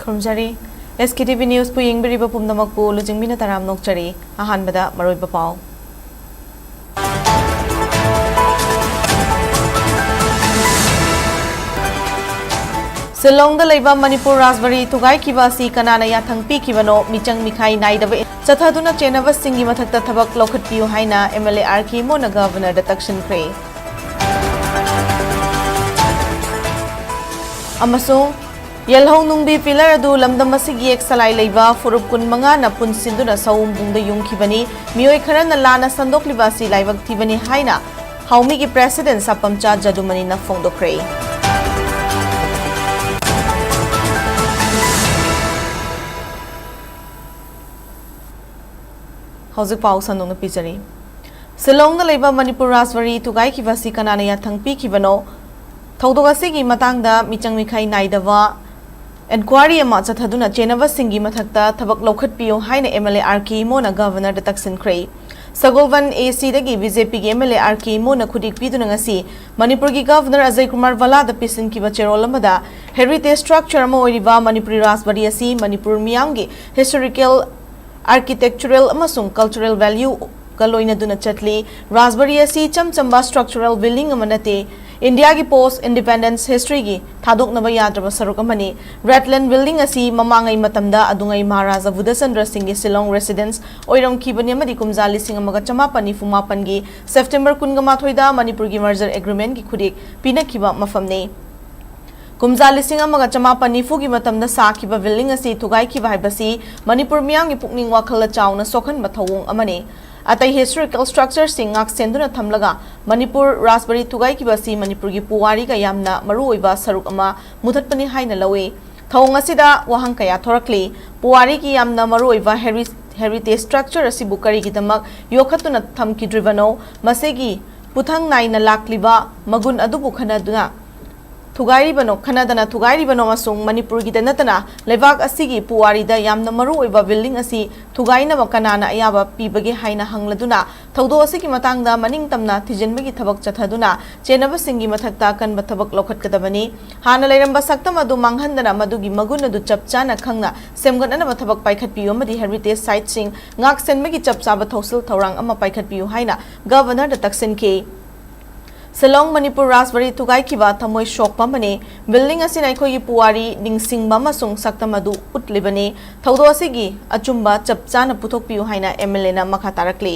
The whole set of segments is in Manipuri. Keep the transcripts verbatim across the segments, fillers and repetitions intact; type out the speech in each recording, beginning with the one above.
ꯈꯨꯔꯨꯝꯖꯔꯤ꯫ ꯑꯦꯁ ꯀꯦ ꯇꯤ ꯚꯤ ꯅ꯭ꯌꯨꯁꯄꯨ ꯌꯦꯡꯕꯤꯔꯤꯕ ꯄꯨꯝꯅꯃꯛꯄꯨ ꯂꯨꯆꯤꯡꯕꯤꯅ ꯇꯔꯥꯝꯅ ꯑꯣꯛꯆꯔꯤ꯫ ꯑꯍꯥꯟꯕꯗ ꯃꯔꯨꯑꯣꯏꯕ ꯄꯥꯎ꯫ ꯁꯤꯂꯣꯡꯗ ꯂꯩꯕ ꯃꯅꯤꯄꯨꯔ ꯔꯥꯖꯕꯥꯔꯤ ꯊꯨꯒꯥꯏꯈꯤꯕ ꯑꯁꯤ ꯀꯅꯥꯅ ꯌꯥꯊꯪ ꯄꯤꯈꯤꯕꯅꯣ? ꯃꯤꯆꯪ ꯃꯤꯈꯥꯏ ꯅꯥꯏꯗꯕ ꯆꯠꯊꯗꯨꯅ ꯆꯦꯟꯅꯕꯁꯤꯡꯒꯤ ꯃꯊꯛꯇ ꯊꯕꯛ ꯂꯧꯈꯠꯄꯤꯌꯨ ꯍꯥꯏꯅ ꯑꯦꯝ ꯑꯦꯜ ꯑꯦ ꯑꯥꯔ ꯀꯦ ꯏꯃꯣꯅ ꯒꯚꯔꯅꯔꯗ ꯇꯛꯁꯤꯟꯈ꯭ꯔꯦ꯫ ꯑꯃꯁꯨꯡ ꯌꯦꯜꯍꯧ ꯅꯨꯡꯕꯤ ꯄꯤꯂꯔ ꯑꯗꯨ ꯂꯝꯗꯝ ꯑꯁꯤꯒꯤ ꯌꯦꯛ ꯁꯂꯥꯏ ꯂꯩꯕ ꯐꯨꯔꯨꯞ ꯀꯨꯟꯃꯉꯥꯅ ꯄꯨꯟꯁꯤꯟꯗꯨꯅ ꯁꯑꯣꯝꯕꯨꯡꯗ ꯌꯨꯡꯈꯤꯕꯅꯤ꯫ ꯃꯤꯑꯣꯏ ꯈꯔꯅ ꯂꯥꯟꯅ ꯁꯟꯗꯣꯛꯂꯤꯕ ꯑꯁꯤ ꯂꯥꯏꯕꯛ ꯊꯤꯕꯅꯤ ꯍꯥꯏꯅ ꯍꯥꯎꯃꯤꯒꯤ ꯄ꯭ꯔꯦꯁꯤꯗꯦꯟꯠ ꯁꯥꯄꯝꯆꯥ ꯖꯗꯨꯃꯅꯤꯅ ꯐꯣꯡꯗꯣꯛꯈ꯭ꯔꯦ꯫ ꯍꯧꯖꯤꯛ ꯄꯥꯎ ꯁꯟꯗꯣꯛꯅ ꯄꯤꯖꯔꯤ꯫ ꯁꯤꯂꯣꯡꯗ ꯂꯩꯕ ꯃꯅꯤꯄꯨꯔ ꯔꯥꯖꯕꯥꯔꯤ ꯊꯨꯒꯥꯏꯈꯤꯕ ꯑꯁꯤ ꯀꯅꯥꯅ ꯌꯥꯊꯪ ꯄꯤꯈꯤꯕꯅꯣ? ꯊꯧꯗꯣꯛ ꯑꯁꯤꯒꯤ ꯃꯇꯥꯡꯗ ꯃꯤꯆꯪ ꯃꯤꯈꯥꯏ ꯅꯥꯏꯗꯕ ꯏꯟꯀ꯭ꯋꯥꯏꯔꯤ ꯑꯃ ꯆꯠꯊꯗꯨꯅ ꯆꯦꯟꯅꯕꯁꯤꯡꯒꯤ ꯃꯊꯛꯇ ꯊꯕꯛ ꯂꯧꯈꯠꯄꯤꯌꯨ ꯍꯥꯏꯅ ꯑꯦꯝ ꯑꯦꯜ ꯑꯦ ꯑꯥꯔ ꯀꯦ ꯏꯃꯣꯅ ꯒꯚꯔꯅꯔꯗ ꯇꯛꯁꯤꯟꯈ꯭ꯔꯦ꯫ ꯁꯒꯣꯜꯕꯟ ꯑꯦ ꯁꯤꯗꯒꯤ ꯕꯤ ꯖꯦ ꯄꯤꯒꯤ ꯑꯦꯝ ꯑꯦꯜ ꯑꯦ ꯑꯥꯔ ꯀꯦ ꯏꯃꯣꯅ ꯈꯨꯗꯤꯛ ꯄꯤꯗꯨꯅ ꯉꯁꯤ ꯃꯅꯤꯄꯨꯔꯒꯤ ꯒꯚꯔꯅꯔ ꯑꯖꯌ ꯀꯨꯃꯥꯔ ꯚꯜꯂꯥꯗ ꯄꯤꯁꯤꯟꯈꯤꯕ ꯆꯦꯔꯣꯜ ꯑꯃꯗ ꯍꯦꯔꯤꯇꯦꯖ ꯁ꯭ꯇ꯭ꯔꯛꯆꯔ ꯑꯃ ꯑꯣꯏꯔꯤꯕ ꯃꯅꯤꯄꯨꯔꯤ ꯔꯥꯖꯕꯥꯔꯤ ꯑꯁꯤ ꯃꯅꯤꯄꯨꯔ ꯃꯤꯌꯥꯝꯒꯤ ꯍꯤꯁꯇꯣꯔꯤꯀꯦꯜ, ꯑꯥꯔꯀꯤꯇꯦꯛꯆꯔꯦꯜ ꯑꯃꯁꯨꯡ ꯀꯜꯆꯔꯦꯜ ꯚꯦꯂ꯭ꯌꯨꯒ ꯂꯣꯏꯅꯗꯨꯅ ꯆꯠꯂꯤ꯫ ꯔꯥꯖꯕꯥꯔꯤ ꯑꯁꯤ ꯏꯆꯝ ꯆꯝꯕ ꯁ꯭ꯇ꯭ꯔꯛꯆꯔꯦꯜ ꯕꯤꯜꯗꯤꯡ ꯑꯃ ꯅꯠꯇꯦ, ꯏꯟꯗꯤꯌꯥꯒꯤ ꯄꯣꯁ ꯏꯟꯗꯤꯄꯦꯟꯗꯦꯟꯁ ꯍꯤꯁꯇ꯭ꯔꯤꯒꯤ ꯊꯥꯗꯣꯛꯅꯕ ꯌꯥꯗ꯭ꯔꯕ ꯁꯔꯨꯛ ꯑꯃꯅꯤ꯫ ꯔꯦꯗꯂꯦꯟ ꯕꯤꯜꯗꯤꯡ ꯑꯁꯤ ꯃꯃꯥꯡꯉꯩ ꯃꯇꯝꯗ ꯑꯗꯨꯉꯩ ꯃꯍꯥꯔꯥꯖꯥ ꯕꯨꯙꯆꯟꯗ꯭ꯔ ꯁꯤꯡꯒꯤ ꯁꯤꯂꯣꯡ ꯔꯦꯁꯤꯗꯦꯟꯁ ꯑꯣꯏꯔꯝꯈꯤꯕꯅꯤ ꯑꯃꯗꯤ ꯀꯨꯝꯖꯥ ꯂꯤꯁꯤꯡ ꯑꯃꯒ ꯆꯃꯥꯄꯟ ꯅꯤꯐꯨ ꯃꯥꯄꯟꯒꯤ ꯁꯦꯞꯇꯦꯝꯕꯔ ꯀꯨꯟꯒ ꯃꯥꯊꯣꯏꯗ ꯃꯅꯤꯄꯨꯔꯒꯤ ꯃꯔꯖꯔ ꯑꯦꯒ꯭ꯔꯤꯃꯦꯟꯒꯤ ꯈꯨꯗꯤꯛ ꯄꯤꯅꯈꯤꯕ ꯃꯐꯝꯅꯤ꯫ ꯀꯨꯝꯖꯥ ꯂꯤꯁꯤꯡ ꯑꯃꯒ ꯆꯃꯥꯄꯟ ꯅꯤꯐꯨꯒꯤ ꯃꯇꯝꯗ ꯁꯥꯈꯤꯕ ꯕꯤꯜꯗꯤꯡ ꯑꯁꯤ ꯊꯨꯒꯥꯏꯈꯤꯕ ꯍꯥꯏꯕꯁꯤ ꯃꯅꯤꯄꯨꯔ ꯃꯤꯌꯥꯝꯒꯤ ꯄꯨꯛꯅꯤꯡ ꯋꯥꯈꯜꯗ ꯆꯥꯎꯅ ꯁꯣꯛꯍꯟꯕ ꯊꯧꯑꯣꯡ ꯑꯃꯅꯤ꯫ ꯑꯇꯩ ꯍꯤꯁꯇꯣꯔꯤꯀꯦꯜ ꯁ꯭ꯇ꯭ꯔꯛꯆꯔꯁꯤꯡ ꯉꯥꯛꯁꯦꯟꯗꯨꯅ ꯊꯝꯂꯒ ꯃꯅꯤꯄꯨꯔ ꯔꯥꯖꯕꯥꯔꯤ ꯊꯨꯒꯥꯏꯈꯤꯕ ꯑꯁꯤ ꯃꯅꯤꯄꯨꯔꯒꯤ ꯄꯨꯋꯥꯔꯤꯒ ꯌꯥꯝꯅ ꯃꯔꯨꯑꯣꯏꯕ ꯁꯔꯨꯛ ꯑꯃ ꯃꯨꯊꯠꯄꯅꯤ ꯍꯥꯏꯅ ꯂꯧꯏ꯫ ꯊꯧꯑꯣꯡ ꯑꯁꯤꯗ ꯋꯥꯍꯪ ꯀꯌꯥ ꯊꯣꯔꯛꯂꯤ꯫ ꯄꯨꯋꯥꯔꯤꯒꯤ ꯌꯥꯝꯅ ꯃꯔꯨꯑꯣꯏꯕ ꯍꯦꯔꯤ-, ꯍꯦꯔꯤꯇꯦꯖ ꯁ꯭ꯇ꯭ꯔꯛꯆꯔ ꯑꯁꯤꯕꯨ ꯀꯔꯤꯒꯤꯗꯃꯛ ꯌꯣꯛꯈꯠꯇꯨꯅ ꯊꯝꯈꯤꯗ꯭ꯔꯤꯕꯅꯣ? ꯃꯁꯤꯒꯤ ꯄꯨꯊꯪ ꯅꯥꯏꯅ ꯂꯥꯛꯂꯤꯕ ꯃꯒꯨꯟ ꯑꯗꯨꯕꯨ ꯈꯟꯅꯗꯨꯅ ꯊꯨꯒꯥꯏꯔꯤꯕꯅꯣ, ꯈꯟꯅꯗꯅ ꯊꯨꯒꯥꯏꯔꯤꯕꯅꯣ ꯑꯃꯁꯨꯡ ꯃꯅꯤꯄꯨꯔꯒꯤꯗ ꯅꯠꯇꯅ ꯂꯩꯕꯥꯛ ꯑꯁꯤꯒꯤ ꯄꯨꯋꯥꯔꯤꯗ ꯌꯥꯝꯅ ꯃꯔꯨ ꯑꯣꯏꯕ building ꯑꯁꯤ ꯊꯨꯒꯥꯏꯅꯕ ꯀꯅꯥꯅ ꯑꯌꯥꯕ ꯄꯤꯕꯒꯦ ꯍꯥꯏꯅ ꯍꯪꯂꯗꯨꯅ, ꯊꯧꯗꯣꯛ ꯑꯁꯤꯒꯤ ꯃꯇꯥꯡꯗ ꯃꯅꯤꯡ ꯇꯝꯅ ꯊꯤꯖꯤꯟꯕꯒꯤ ꯊꯕꯛ ꯆꯠꯊꯗꯨꯅ ꯆꯦꯟꯅꯕꯁꯤꯡꯒꯤ ꯃꯊꯛꯇ ꯑꯀꯟꯕ ꯊꯕꯛ ꯂꯧꯈꯠꯀꯗꯕꯅꯤ꯫ ꯍꯥꯟꯅ ꯂꯩꯔꯝꯕ ꯁꯛꯇꯝ ꯑꯗꯨ ꯃꯥꯡꯍꯟꯗꯅ ꯃꯗꯨꯒꯤ ꯃꯒꯨꯟ ꯑꯗꯨ ꯆꯞ ꯆꯥꯅ ꯈꯪꯅ ꯁꯦꯝꯒꯠꯅꯅꯕ ꯊꯕꯛ ꯄꯥꯏꯈꯠꯄꯤꯌꯨ ꯑꯃꯗꯤ heritage siteꯁꯤꯡ ꯉꯥꯛ ꯁꯦꯟꯕꯒꯤ ꯆꯞ ꯆꯥꯕ ꯊꯧꯁꯤꯜ ꯊꯧꯔꯥꯡ ꯑꯃ ꯄꯥꯏꯈꯠꯄꯤꯌꯨ ꯍꯥꯏꯅ Governorꯗ ꯇꯛꯁꯤꯟꯈꯤ꯫ ꯁꯤꯂꯣꯡ, ꯃꯅꯤꯄꯨꯔ ꯔꯥꯖꯕꯥꯔꯤ ꯊꯨꯒꯥꯏꯈꯤꯕ ꯊꯃꯣꯏ ꯁꯣꯛꯄ ꯑꯃꯅꯤ꯫ Building ꯑꯁꯤꯅ ꯑꯩꯈꯣꯏꯒꯤ ꯄꯨꯋꯥꯔꯤ, ꯅꯤꯡꯁꯤꯡꯕ ꯑꯃꯁꯨꯡ ꯁꯛꯇꯝ ꯑꯗꯨ ꯎꯠꯂꯤꯕꯅꯤ꯫ ꯊꯧꯗꯣꯛ ꯑꯁꯤꯒꯤ ꯑꯆꯨꯝꯕ ꯆꯞ ꯆꯥꯅ ꯄꯨꯊꯣꯛꯄꯤꯌꯨ ꯍꯥꯏꯅ MLAꯅ ꯃꯈꯥ ꯇꯥꯔꯛꯂꯤ꯫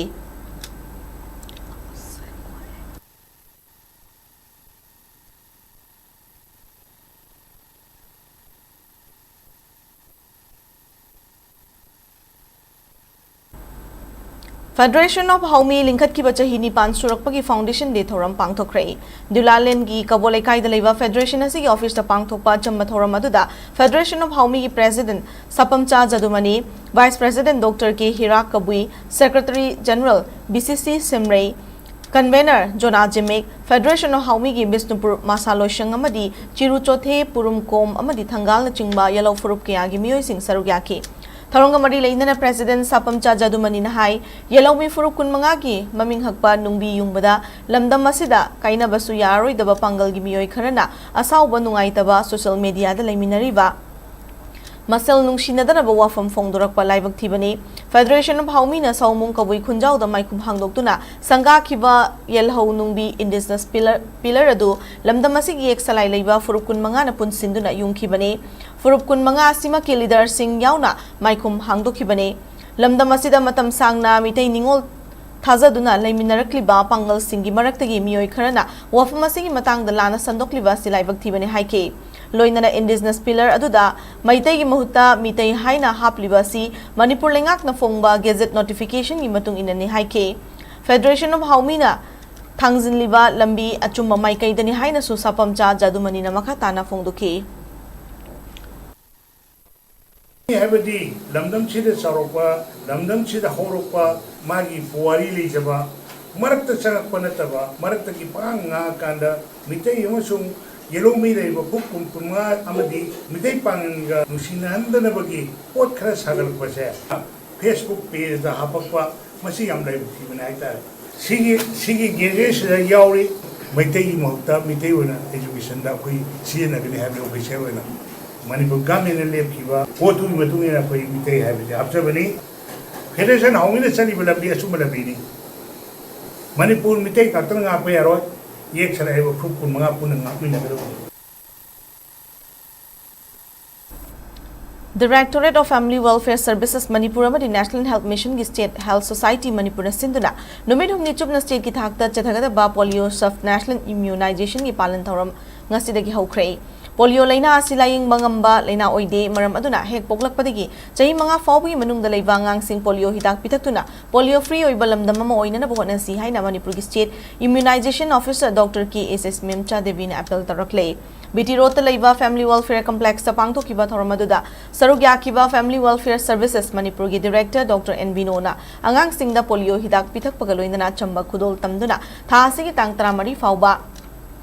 Federation of Haumi ꯂꯤꯡꯈꯠꯈꯤꯕ ꯆꯍꯤ ꯅꯤꯄꯥꯟ ꯁꯨꯔꯛꯄꯒꯤ Foundation Day ꯊꯧꯔꯝ ꯄꯥꯡꯊꯣꯛꯈ꯭ꯔꯦ꯫ ꯗꯤꯎꯂꯥꯂꯦꯟꯒꯤ ꯀꯕꯣ ꯂꯩꯀꯥꯏꯗ ꯂꯩꯕ Federation ꯑꯁꯤꯒꯤ officeꯇ ꯄꯥꯡꯊꯣꯛꯄ ꯑꯆꯝꯕ ꯊꯧꯔꯝ ꯑꯗꯨꯗ Federation of Haumiꯒꯤ President ꯁꯥꯄꯝꯆꯥ ꯖꯗꯨꯃꯅꯤ, Vice President Doctor K ꯍꯤꯔꯥ Kabui, Secretary General BCC ꯁꯤꯝꯔꯩ, Convener ꯖꯣꯅꯥ ꯖꯤꯃꯤꯛ, Federation of Haumiꯒꯤ Bishnupur ꯃꯁꯥ ꯂꯣꯏꯁꯪ ꯑꯃꯗꯤ ꯆꯤꯔꯨ ꯆꯣꯊꯦ, ꯄꯨꯔꯨꯝ ꯀꯣꯝ ꯑꯃꯗꯤ ꯊꯪꯒꯥꯜꯅꯆꯤꯡꯕ ꯌꯦꯜꯍꯧ ꯐꯨꯔꯨꯞ ꯀꯌꯥꯒꯤ ꯃꯤꯑꯣꯏꯁꯤꯡ ꯁꯔꯨꯛ ꯌꯥꯈꯤ꯫ ꯊꯧꯔꯝꯒ ꯃꯔꯤ ꯂꯩꯅꯅ President ꯁꯥꯄꯝꯆꯥ ꯖꯗꯨꯃꯅꯤꯅ ꯍꯥꯏ, ꯌꯦꯜꯍꯧꯃꯤ ꯐꯨꯔꯨꯞ ꯀꯨꯟꯃꯉꯥꯒꯤ ꯃꯃꯤꯡ ꯍꯛꯄ ꯅꯨꯡꯕꯤ ꯌꯨꯡꯕꯗ ꯂꯝꯗꯝ ꯑꯁꯤꯗ ꯀꯥꯏꯅꯕꯁꯨ ꯌꯥꯔꯔꯣꯏꯗꯕ ꯄꯥꯡꯒꯜꯒꯤ ꯃꯤꯑꯣꯏ ꯈꯔꯅ ꯑꯁꯥꯎꯕ ꯅꯨꯡꯉꯥꯏꯇꯕ social mediaꯗ ꯂꯩꯃꯤꯟꯅꯔꯤꯕ ꯃꯁꯦꯜ ꯅꯨꯡꯁꯤꯅꯗꯅꯕ ꯋꯥꯐꯝ ꯐꯣꯡꯗꯣꯔꯛꯄ ꯂꯥꯏꯕꯛ ꯊꯤꯕꯅꯤ꯫ Federation of Haumina ꯁꯥꯎꯃꯨꯡ Kabui ꯈꯨꯟꯖꯥꯎꯗ ꯃꯥꯏꯈꯨꯝ ꯍꯥꯡꯗꯣꯛꯇꯨꯅ ꯁꯪꯒꯥꯈꯤꯕ ꯌꯦꯜꯍꯧ ꯅꯨꯡꯕꯤ indigenous pillar, pillar ꯑꯗꯨ ꯂꯝꯗꯝ ꯑꯁꯤꯒꯤ ꯌꯦꯛ ꯁꯂꯥꯏ ꯂꯩꯕ ꯐꯨꯔꯨꯞ ꯀꯨꯟꯃꯉꯥꯅ ꯄꯨꯟꯁꯤꯟꯗꯨꯅ ꯌꯨꯡꯈꯤꯕꯅꯤ꯫ ꯐꯨꯔꯨꯞ ꯀꯨꯟꯃꯉꯥ ꯑꯁꯤꯃꯛꯀꯤ leaderꯁꯤꯡ ꯌꯥꯎꯅ ꯃꯥꯏꯈꯨꯝ ꯍꯥꯡꯗꯣꯛꯈꯤꯕꯅꯤ꯫ ꯂꯝꯗꯝ ꯑꯁꯤꯗ ꯃꯇꯝ ꯁꯥꯡꯅ ꯃꯤꯇꯩ ꯅꯤꯉꯣꯜ ꯊꯥꯖꯗꯨꯅ ꯂꯩꯃꯤꯟꯅꯔꯛꯂꯤꯕ ꯄꯥꯡꯒꯜꯁꯤꯡꯒꯤ ꯃꯔꯛꯇꯒꯤ ꯃꯤꯑꯣꯏ ꯈꯔꯅ ꯋꯥꯐꯝ ꯑꯁꯤꯒꯤ ꯃꯇꯥꯡꯗ ꯂꯥꯟꯅ ꯁꯟꯗꯣꯛꯂꯤꯕ ꯑꯁꯤ ꯂꯥꯏꯕꯛ ꯊꯤꯕꯅꯤ ꯍꯥꯏꯈꯤ꯫ ꯂꯣꯏꯅꯅ indigenous pillar ꯑꯗꯨꯗ ꯃꯩꯇꯩꯒꯤ ꯃꯍꯨꯠꯇ ꯃꯤꯇꯩ ꯍꯥꯏꯅ ꯍꯥꯞꯂꯤꯕ ꯑꯁꯤ ꯃꯅꯤꯄꯨꯔ ꯂꯩꯉꯥꯛꯅ ꯐꯣꯡꯕ gazette notificationꯒꯤ ꯃꯇꯨꯡ ꯏꯟꯅꯅꯤ ꯍꯥꯏꯈꯤ꯫ Federation of Haumina ꯊꯥꯡꯖꯤꯜꯂꯤꯕ ꯂꯝꯕꯤ ꯑꯆꯨꯝꯕ ꯃꯥꯏꯀꯩꯗꯅꯤ ꯍꯥꯏꯅꯁꯨ ꯁꯥꯄꯝꯆꯥ ꯖꯗꯨꯃꯅꯤꯅ ꯃꯈꯥ ꯇꯥꯅ ꯐꯣꯡꯗꯣꯛꯈꯤ꯫ ꯍꯥꯏꯕꯗꯤ ꯂꯝꯗꯝꯁꯤꯗ ꯆꯥꯎꯔꯛꯄ, ꯂꯝꯗꯝꯁꯤꯗ ꯍꯧꯔꯛꯄ, ꯃꯥꯒꯤ ꯄꯨꯋꯥꯔꯤ ꯂꯩꯖꯕ, ꯃꯔꯛꯇ ꯆꯪꯉꯛꯄ ꯅꯠꯇꯕ, ꯃꯔꯛꯇꯒꯤ ꯄꯉꯥꯡ ꯉꯥꯡꯉꯀꯥꯟꯗ ꯃꯤꯇꯩ ꯑꯃꯁꯨꯡ ꯌꯦꯜꯍꯧꯃꯤ ꯂꯩꯔꯤꯕ ꯐꯨꯔꯨꯞ ꯀꯨꯟ ꯀꯨꯟꯃꯉꯥ ꯑꯃꯗꯤ ꯃꯤꯇꯩ ꯄꯥꯉꯜꯒ ꯅꯨꯡꯁꯤꯅꯍꯟꯗꯅꯕꯒꯤ ꯄꯣꯠ ꯈꯔ ꯁꯥꯒꯠꯂꯛꯄꯁꯦ Facebook pageꯇ ꯍꯥꯄꯛꯄ, ꯃꯁꯤ ꯌꯥꯝ ꯂꯥꯏꯕꯛ ꯊꯤꯕꯅꯦ ꯍꯥꯏꯇꯥꯔꯦ꯫ ꯁꯤꯒꯤ ꯁꯤꯒꯤ ꯒꯦꯖꯦꯠꯁꯤꯗ ꯌꯥꯎꯔꯤ꯫ ꯃꯩꯇꯩꯒꯤ ꯃꯍꯨꯠꯇ ꯃꯤꯇꯩ ꯑꯣꯏꯅ educationꯗ ꯑꯩꯈꯣꯏ ꯁꯤꯖꯤꯟꯅꯒꯅꯤ ꯍꯥꯏꯕ official ꯑꯣꯏꯅ ꯃꯅꯤꯄꯨꯔ governmentꯅ ꯂꯦꯞꯈꯤꯕ ꯄꯣꯠꯇꯨꯒꯤ ꯃꯇꯨꯡ ꯏꯟꯅ ꯑꯩꯈꯣꯏ ꯃꯤꯇꯩ ꯍꯥꯏꯕꯁꯦ ꯍꯥꯞꯆꯕꯅꯤ꯫ Federation ꯍꯧꯃꯤꯟꯅ ꯆꯠꯂꯤꯕ ꯂꯝꯕꯤ ꯑꯆꯨꯝꯕ ꯂꯝꯕꯤꯅꯤ꯫ ꯃꯅꯤꯄꯨꯔ ꯃꯤꯇꯩ ꯉꯥꯛꯇꯅ ꯉꯥꯛꯄ ꯌꯥꯔꯣꯏ꯫ ꯌꯦꯛꯁꯜꯂꯛꯏꯕ ꯐꯨꯔꯨꯞ ꯀꯨꯟ ꯃꯉꯥ ꯄꯨꯟꯅ ꯉꯥꯛꯃꯤꯟꯅꯒꯗꯕꯅꯤ꯫ Directorate of Family Welfare Services Manipur ꯑꯃꯗꯤ National Health Missionꯒꯤ State Health Society ꯃꯅꯤꯄꯨꯔꯅ ꯁꯤꯟꯗꯨꯅ ꯅꯨꯃꯤꯠ ꯍꯨꯝꯅꯤ ꯆꯨꯞꯅ stateꯀꯤ ꯊꯥꯛꯇ ꯆꯠꯊꯒꯗꯕ Polio Sub National Immunizationꯒꯤ ꯄꯥꯂꯟ ꯊꯧꯔꯝ ꯉꯁꯤꯗꯒꯤ ꯍꯧꯈ꯭ꯔꯦ꯫ Polio ꯂꯥꯏꯅꯥ ꯑꯁꯤ ꯂꯥꯌꯦꯡꯕ ꯉꯝꯕ ꯂꯥꯏꯅꯥ ꯑꯣꯏꯗꯦ, ꯃꯔꯝ ꯑꯗꯨꯅ ꯍꯦꯛ ꯄꯣꯛꯂꯛꯄꯗꯒꯤ ꯆꯍꯤ ꯃꯉꯥ ꯐꯥꯎꯕꯒꯤ ꯃꯅꯨꯡꯗ ꯂꯩꯕ ꯑꯉꯥꯡꯁꯤꯡ polio ꯍꯤꯗꯥꯛ ꯄꯤꯊꯛꯇꯨꯅ polio free ꯑꯣꯏꯕ ꯂꯝꯗꯝ ꯑꯃ ꯑꯣꯏꯅꯅꯕ ꯍꯣꯠꯅꯁꯤ ꯍꯥꯏꯅ ꯃꯅꯤꯄꯨꯔꯒꯤ State Immunization Officer Doctor K S S ꯃꯦꯝꯆꯥ ꯗꯦꯕꯤꯅ appeal ꯇꯧꯔꯛꯂꯦ꯫ B T Roadꯇ ꯂꯩꯕ Family Welfare Complexꯇ ꯄꯥꯡꯊꯣꯛꯈꯤꯕ ꯊꯧꯔꯝ ꯑꯗꯨꯗ ꯁꯔꯨꯛ ꯌꯥꯈꯤꯕ Family Welfare Services ꯃꯅꯤꯄꯨꯔꯒꯤ Director Doctor N ꯕꯤꯅꯣꯅ ꯑꯉꯥꯡꯁꯤꯡꯗ polio ꯍꯤꯗꯥꯛ ꯄꯤꯊꯛꯄꯒ ꯂꯣꯏꯅꯅ ꯆꯝꯕ ꯈꯨꯗꯣꯜ ꯇꯝꯗꯨꯅ ꯊꯥ ꯑꯁꯤꯒꯤ ꯇꯥꯡ ꯇꯔꯥꯃꯔꯤ ꯐꯥꯎꯕ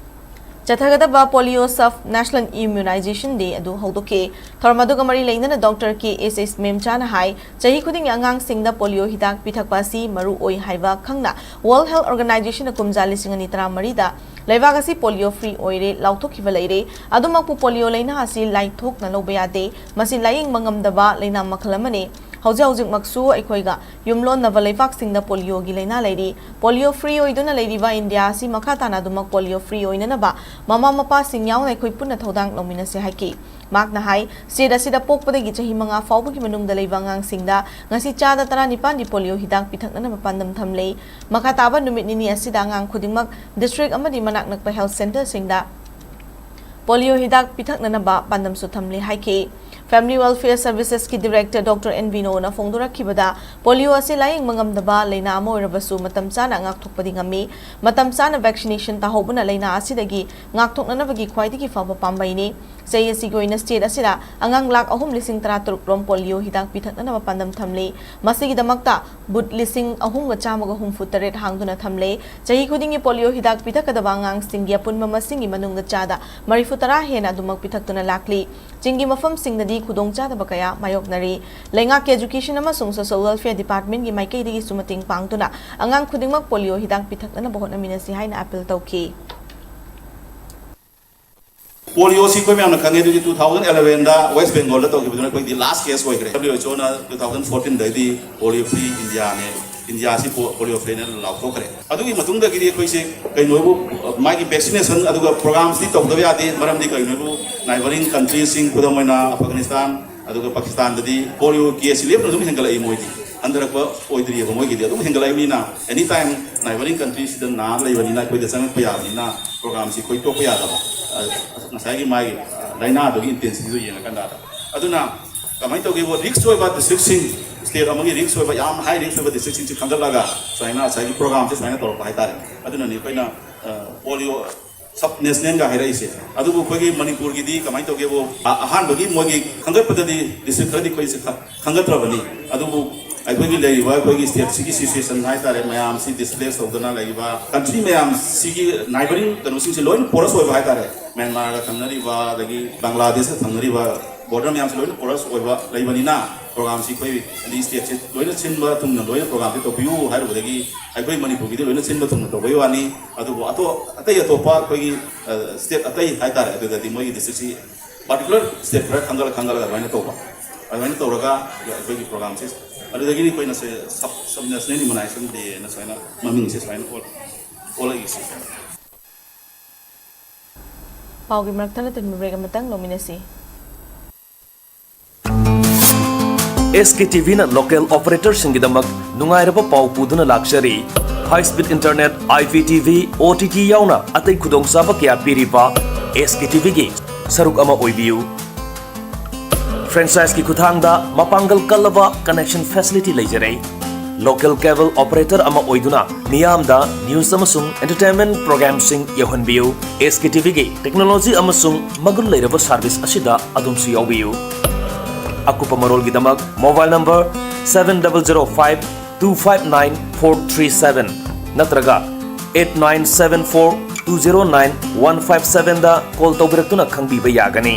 ꯆꯠꯊꯒꯗꯕ Polio Sub National Immunization Day ꯑꯗꯨ ꯍꯧꯗꯣꯛꯈꯤ꯫ ꯊꯧꯔꯝ ꯑꯗꯨꯒ ꯃꯔꯤ ꯂꯩꯅꯅ Doctor K S S ꯃꯦꯝꯆꯥꯅ ꯍꯥꯏ, ꯆꯍꯤ ꯈꯨꯗꯤꯡꯒꯤ ꯑꯉꯥꯡꯁꯤꯡꯗ polio ꯍꯤꯗꯥꯛ ꯄꯤꯊꯛꯄ ꯑꯁꯤ ꯃꯔꯨ ꯑꯣꯏ ꯍꯥꯏꯕ ꯈꯪꯅ World Health Organizationꯅ ꯀꯨꯝꯖꯥ ꯂꯤꯁꯤꯡ ꯑꯅꯤ ꯇꯔꯥꯃꯔꯤꯗ ꯂꯩꯕꯥꯛ ꯑꯁꯤ polio free ꯑꯣꯏꯔꯦ ꯂꯥꯎꯊꯣꯛꯈꯤꯕ ꯂꯩꯔꯦ꯫ ꯑꯗꯨꯃꯛꯄꯨ polio ꯂꯥꯏꯅꯥ ꯑꯁꯤ ꯂꯥꯏꯊꯣꯛꯅ ꯂꯧꯕ ꯌꯥꯗꯦ꯫ ꯃꯁꯤ ꯂꯥꯌꯦꯡꯕ ꯉꯝꯗꯕ ꯂꯥꯏꯅꯥ ꯃꯈꯜ ꯑꯃꯅꯤ꯫ ꯍꯧꯖꯤꯛ ꯍꯧꯖꯤꯛꯃꯛꯁꯨ ꯑꯩꯈꯣꯏꯒ ꯌꯨꯝꯂꯣꯟꯅꯕ ꯂꯩꯕꯥꯛꯁꯤꯡꯗ polioꯒꯤ ꯂꯥꯏꯅꯥ ꯂꯩꯔꯤ꯫ Polio free ꯑꯣꯏꯗꯨꯅ ꯂꯩꯔꯤꯕ ꯏꯟꯗꯤꯌꯥ ꯑꯁꯤ ꯃꯈꯥ ꯇꯥꯅ ꯑꯗꯨꯃꯛ polio free ꯑꯣꯏꯅꯅꯕ ꯃꯃꯥ ꯃꯄꯥꯁꯤꯡ ꯌꯥꯎꯅ ꯑꯩꯈꯣꯏ ꯄꯨꯟꯅ ꯊꯧꯗꯥꯡ ꯂꯧꯃꯤꯟꯅꯁꯤ ꯍꯥꯏꯈꯤ꯫ ꯃꯍꯥꯛꯅ ꯍꯥꯏ, state ꯑꯁꯤꯗ ꯄꯣꯛꯄꯗꯒꯤ ꯆꯍꯤ ꯃꯉꯥ ꯐꯥꯎꯕꯒꯤ ꯃꯅꯨꯡꯗ ꯂꯩꯕ ꯑꯉꯥꯡꯁꯤꯡꯗ ꯉꯁꯤ ꯆꯥꯗ ꯇꯔꯥꯅꯤꯄꯥꯟꯗꯤ polio ꯍꯤꯗꯥꯛ ꯄꯤꯊꯛꯅꯅꯕ ꯄꯥꯟꯗꯝ ꯊꯝꯂꯤ꯫ ꯃꯈꯥ ꯇꯥꯕ ꯅꯨꯃꯤꯠ ꯅꯤꯅꯤ ꯑꯁꯤꯗ ꯑꯉꯥꯡ ꯈꯨꯗꯤꯡꯃꯛ district ꯑꯃꯗꯤ ꯃꯅꯥꯛ ꯅꯛꯄ health centreꯁꯤꯡꯗ ꯄꯣꯂꯤꯑꯣ ꯍꯤꯗꯥꯛ ꯄꯤꯊꯛꯅꯅꯕ ꯄꯥꯟꯗꯝꯁꯨ ꯊꯝꯂꯤ ꯍꯥꯏꯈꯤ꯫ Family Welfare Servicesꯀꯤ Director Doctor N ꯕꯤꯅꯣꯅ ꯐꯣꯡꯗꯣꯔꯛꯈꯤꯕꯗ, ꯄꯣꯂꯤꯑꯣ ꯑꯁꯤ ꯂꯥꯌꯦꯡꯕ ꯉꯝꯗꯕ ꯂꯥꯏꯅꯥ ꯑꯃ ꯑꯣꯏꯔꯕꯁꯨ ꯃꯇꯝ ꯆꯥꯅ ꯉꯥꯛꯊꯣꯛꯄꯗꯤ ꯉꯝꯃꯤ꯫ ꯃꯇꯝ ꯆꯥꯅ vaccination ꯇꯥꯍꯧꯕꯅ ꯂꯥꯏꯅꯥ ꯑꯁꯤꯗꯒꯤ ꯉꯥꯛꯊꯣꯛꯅꯅꯕꯒꯤ ꯈ꯭ꯋꯥꯏꯗꯒꯤ ꯐꯕ ꯄꯥꯝꯕꯩꯅꯤ꯫ ꯆꯍꯤ ꯑꯁꯤꯒꯤ ꯑꯣꯏꯅ state ꯑꯁꯤꯗ ꯑꯉꯥꯡ ꯂꯥꯈ ꯑꯍꯨꯝ ꯂꯤꯁꯤꯡ ꯇꯔꯥꯇꯔꯨꯛ ꯔꯣꯝ ꯄꯣꯂꯤꯑꯣ ꯍꯤꯗꯥꯛ ꯄꯤꯊꯛꯅꯅꯕ ꯄꯥꯟꯗꯝ ꯊꯝꯂꯤ꯫ ꯃꯁꯤꯒꯤꯗꯃꯛꯇ booth ꯂꯤꯁꯤꯡ ꯑꯍꯨꯝꯒ ꯆꯥꯝꯃꯒ ꯍꯨꯝꯐꯨ ꯇꯔꯦꯠ ꯍꯥꯡꯗꯨꯅ ꯊꯝꯂꯦ꯫ ꯆꯍꯤ ꯈꯨꯗꯤꯡꯒꯤ ꯄꯣꯂꯤꯑꯣ ꯍꯤꯗꯥꯛ ꯄꯤꯊꯛꯀꯗꯕ ꯑꯉꯥꯡꯁꯤꯡꯒꯤ ꯑꯄꯨꯟꯕ ꯃꯁꯤꯡꯒꯤ ꯃꯅꯨꯡꯗ ꯆꯥꯗ ꯃꯔꯤꯐꯨ ꯇꯔꯥ ꯍꯦꯟꯅ ꯑꯗꯨꯃꯛ ꯄꯤꯊꯛꯇꯨꯅ ꯂꯥꯛꯂꯤ꯫ ꯆꯤꯡꯒꯤ ꯃꯐꯝꯁꯤꯡꯗꯗꯤ ꯈꯨꯗꯣꯡꯆꯥꯗꯕ ꯀꯌꯥ ꯃꯥꯌꯣꯛꯅꯔꯤ꯫ ꯂꯩꯉꯥꯛꯀꯤ Education ꯑꯃꯁꯨꯡ Social Welfareꯒꯤ ꯃꯥꯏꯀꯩꯗꯒꯤꯁꯨ ꯃꯇꯦꯡ ꯄꯥꯡꯗꯨꯅ ꯑꯉꯥꯡ ꯈꯨꯗꯤꯡꯃꯛ ꯄꯣꯂꯤꯑꯣ ꯍꯤꯗꯥꯛ ꯄꯤꯊꯛꯅꯅꯕ ꯍꯣꯠꯅꯃꯤꯟꯅꯁꯤ ꯍꯥꯏꯅ appeal ꯇꯧꯈꯤ꯫ ꯄꯣꯂꯤꯑꯣꯁꯤ ꯑꯩꯈꯣꯏ ꯃꯌꯥꯝꯅ ꯈꯪꯉꯦ, ꯑꯗꯨꯗꯤ two thousand elevenꯗ West Bengalꯗ ꯇꯧꯈꯤꯕꯗꯨꯅ ꯑꯩꯈꯣꯏꯗꯤ last case ꯑꯣꯏꯈ꯭ꯔꯦ꯫ WHOꯅ two thousand fourteenꯗꯩꯗꯤ polio free Indiaꯅꯦ, Indiaꯁꯤ polio freeꯅ ꯂꯥꯎꯊꯣꯛꯈ꯭ꯔꯦ꯫ ꯑꯗꯨꯒꯤ ꯃꯇꯨꯡꯗꯒꯤꯗꯤ ꯑꯩꯈꯣꯏꯁꯦ ꯀꯩꯅꯣꯕꯨ, ꯃꯥꯒꯤ vaccination ꯑꯗꯨꯒ programꯁꯤ ꯇꯧꯗꯕ ꯌꯥꯗꯦ꯫ ꯃꯔꯝꯗꯤ ꯀꯩꯅꯣꯕꯨ, neighbouring countryꯁꯤꯡ, ꯈꯨꯗꯝ ꯑꯣꯏꯅ Afghanistan, ꯑꯗꯨꯒ Pakistanꯗꯗꯤ polio caseꯁꯤ ꯂꯦꯞꯅ ꯑꯗꯨꯝ ꯍꯦꯟꯒꯠꯂꯛꯏ꯫ ꯃꯣꯏꯗꯤ ꯍꯟꯊꯔꯛꯄ ꯑꯣꯏꯗ꯭ꯔꯤꯑꯕ꯫ ꯃꯣꯏꯒꯤꯗꯤ ꯑꯗꯨꯝ ꯍꯦꯟꯒꯠꯂꯛꯏꯕꯅꯤꯅ, any time neighbouring countryꯁꯤꯗ ꯅꯥ ꯂꯩꯕꯅꯤꯅ, ꯑꯩꯈꯣꯏꯗ ꯆꯪꯉꯛꯄ ꯌꯥꯕꯅꯤꯅ, programꯁꯤ ꯑꯩꯈꯣꯏ ꯇꯣꯛꯄ ꯌꯥꯗꯕ꯫ ꯑ, ꯉꯁꯥꯏꯒꯤ ꯃꯥꯒꯤ, ꯑ, ꯂꯥꯏꯅꯥꯗꯨꯒꯤ intensityꯗꯨ ꯌꯦꯡꯉꯀꯥꯟꯗ꯫ ꯑꯗꯨꯅ ꯀꯃꯥꯏꯅ ꯇꯧꯒꯦꯕꯨ, risk ꯑꯣꯏꯕ districtꯁꯤꯡ, state ꯑꯃꯒꯤ risk ꯑꯣꯏꯕ, ꯌꯥꯝ high risk ꯑꯣꯏꯕ districtꯁꯤꯡꯁꯤ ꯈꯟꯒꯠꯂꯒ ꯁꯨꯃꯥꯏꯅ ꯉꯁꯥꯏꯒꯤ programꯁꯦ ꯁꯨꯃꯥꯏꯅ ꯇꯧꯔꯛꯄ ꯍꯥꯏꯇꯥꯔꯦ꯫ ꯑꯗꯨꯅꯅꯤ ꯑꯩꯈꯣꯏꯅ, ꯑ, polio sub nationalꯒ ꯍꯥꯏꯔꯛꯏꯁꯦ꯫ ꯑꯗꯨꯕꯨ ꯑꯩꯈꯣꯏꯒꯤ ꯃꯅꯤꯄꯨꯔꯒꯤꯗꯤ ꯀꯃꯥꯏꯅ ꯇꯧꯒꯦꯕꯨ, ꯑ-, ꯑꯍꯥꯟꯕꯒꯤ ꯃꯣꯏꯒꯤ ꯈꯟꯒꯠꯄꯗꯗꯤ district ꯈꯔꯗꯤ ꯑꯩꯈꯣꯏꯁꯦ ꯈ-, ꯈꯟꯒꯠꯇ꯭ꯔꯕꯅꯤ꯫ ꯑꯗꯨꯕꯨ ꯑꯩꯈꯣꯏꯒꯤ ꯂꯩꯔꯤꯕ ꯑꯩꯈꯣꯏꯒꯤ stateꯁꯤꯒꯤ situation ꯍꯥꯏꯇꯥꯔꯦ, ꯃꯌꯥꯝꯁꯤ displace ꯇꯧꯗꯅ ꯂꯩꯔꯤꯕ country ꯃꯌꯥꯝꯁꯤꯒꯤ neighbouring ꯀꯩꯅꯣꯁꯤꯡꯁꯦ ꯂꯣꯏꯅ porous ꯑꯣꯏꯕ ꯍꯥꯏꯇꯥꯔꯦ꯫ ꯃ꯭ꯌꯥꯟꯃꯥꯔꯒ ꯊꯪꯅꯔꯤꯕ, ꯑꯗꯒꯤ ꯕꯪꯒ꯭ꯂꯥꯗꯦꯁꯀ ꯊꯪꯅꯔꯤꯕ border ꯃꯌꯥꯝꯁꯦ ꯂꯣꯏꯅ porous ꯑꯣꯏꯕ ꯂꯩꯕꯅꯤꯅ, programꯁꯤ ꯑꯩꯈꯣꯏ ꯑꯗꯒꯤ stateꯁꯦ ꯂꯣꯏꯅ ꯁꯤꯟꯕ ꯊꯨꯡꯅ ꯂꯣꯏꯅ programꯁꯦ ꯇꯧꯕꯤꯌꯨ ꯍꯥꯏꯔꯨꯕꯗꯒꯤ, ꯑꯩꯈꯣꯏ ꯃꯅꯤꯄꯨꯔꯒꯤꯗꯤ ꯂꯣꯏꯅ ꯁꯤꯟꯕ ꯊꯨꯡꯅ ꯇꯧꯕꯒꯤ ꯋꯥꯅꯤ꯫ ꯑꯗꯨꯕꯨ ꯑꯇꯣꯞ-, ꯑꯇꯩ ꯑꯇꯣꯞꯄ ꯑꯩꯈꯣꯏꯒꯤ, ꯑ, state ꯑꯇꯩ ꯍꯥꯏꯇꯥꯔꯦ, ꯑꯗꯨꯗꯗꯤ ꯃꯣꯏꯒꯤ districtꯁꯤ particular state ꯈꯔ ꯈꯟꯒꯠꯂ ꯈꯟꯒꯠꯂꯒ ꯑꯗꯨꯃꯥꯏꯅ ꯇꯧꯕ, ꯑꯗꯨꯃꯥꯏꯅ ꯇꯧꯔꯒ ꯑꯩꯈꯣꯏꯒꯤ programꯁꯦ, ꯑꯗꯨꯗꯒꯤꯗꯤ ꯑꯩꯈꯣꯏꯅ ꯁꯦ sub, sub national immunization dayꯅ ꯁꯨꯃꯥꯏꯅ ꯃꯃꯤꯡꯁꯦ ꯁꯨꯃꯥꯏꯅ ꯑꯣꯜ-, ꯑꯣꯜꯂꯛꯏꯁꯦ꯫ ꯄꯥꯎꯒꯤ ꯃꯔꯛ ꯊꯠꯅ ꯊꯤꯟꯕ break ꯑꯃꯇꯪ ꯂꯧꯃꯤꯟꯅꯁꯤ꯫ SKTVꯅ local operatorꯁꯤꯡꯒꯤꯗꯃꯛ ꯅꯨꯡꯉꯥꯏꯔꯕ ꯄꯥꯎ ꯄꯨꯗꯨꯅ ꯂꯥꯛꯆꯔꯤ꯫ High speed internet, IPTV, OTT ꯌꯥꯎꯅ ꯑꯇꯩ ꯈꯨꯗꯣꯡꯆꯥꯕ ꯀꯌꯥ ꯄꯤꯔꯤꯕ ꯑꯦꯁ ꯀꯦ ꯇꯤ ꯚꯤꯒꯤ ꯁꯔꯨꯛ ꯑꯃ ꯑꯣꯏꯕꯤꯌꯨ꯫ Franchiseꯀꯤ ꯈꯨꯠꯊꯥꯡꯗ ꯃꯄꯥꯡꯒꯜ ꯀꯜꯂꯕ connection facility ꯂꯩꯖꯔꯦ꯫ Local cable operator ꯑꯃ ꯑꯣꯏꯗꯨꯅ ꯃꯤꯌꯥꯝꯗ news ꯑꯃꯁꯨꯡ entertainment programꯁꯤꯡ ꯌꯧꯍꯟꯕꯤꯌꯨ꯫ ꯑꯦꯁ ꯀꯦ ꯇꯤ ꯚꯤꯒꯤ technology ꯑꯃꯁꯨꯡ ꯃꯒꯨꯟ ꯂꯩꯔꯕ service ꯑꯁꯤꯗ ꯑꯗꯣꯝꯁꯨ ꯌꯥꯎꯕꯤꯌꯨ꯫ ꯑꯀꯨꯞꯄ ꯃꯔꯣꯜꯒꯤꯗꯃꯛ mobile number seven double zero five two five nine four three seven ꯅꯠꯇ꯭ꯔꯒ eight nine seven four two zero nine one five sevenꯗ call ꯇꯧꯕꯤꯔꯛꯇꯨꯅ ꯈꯪꯕꯤꯕ ꯌꯥꯒꯅꯤ꯫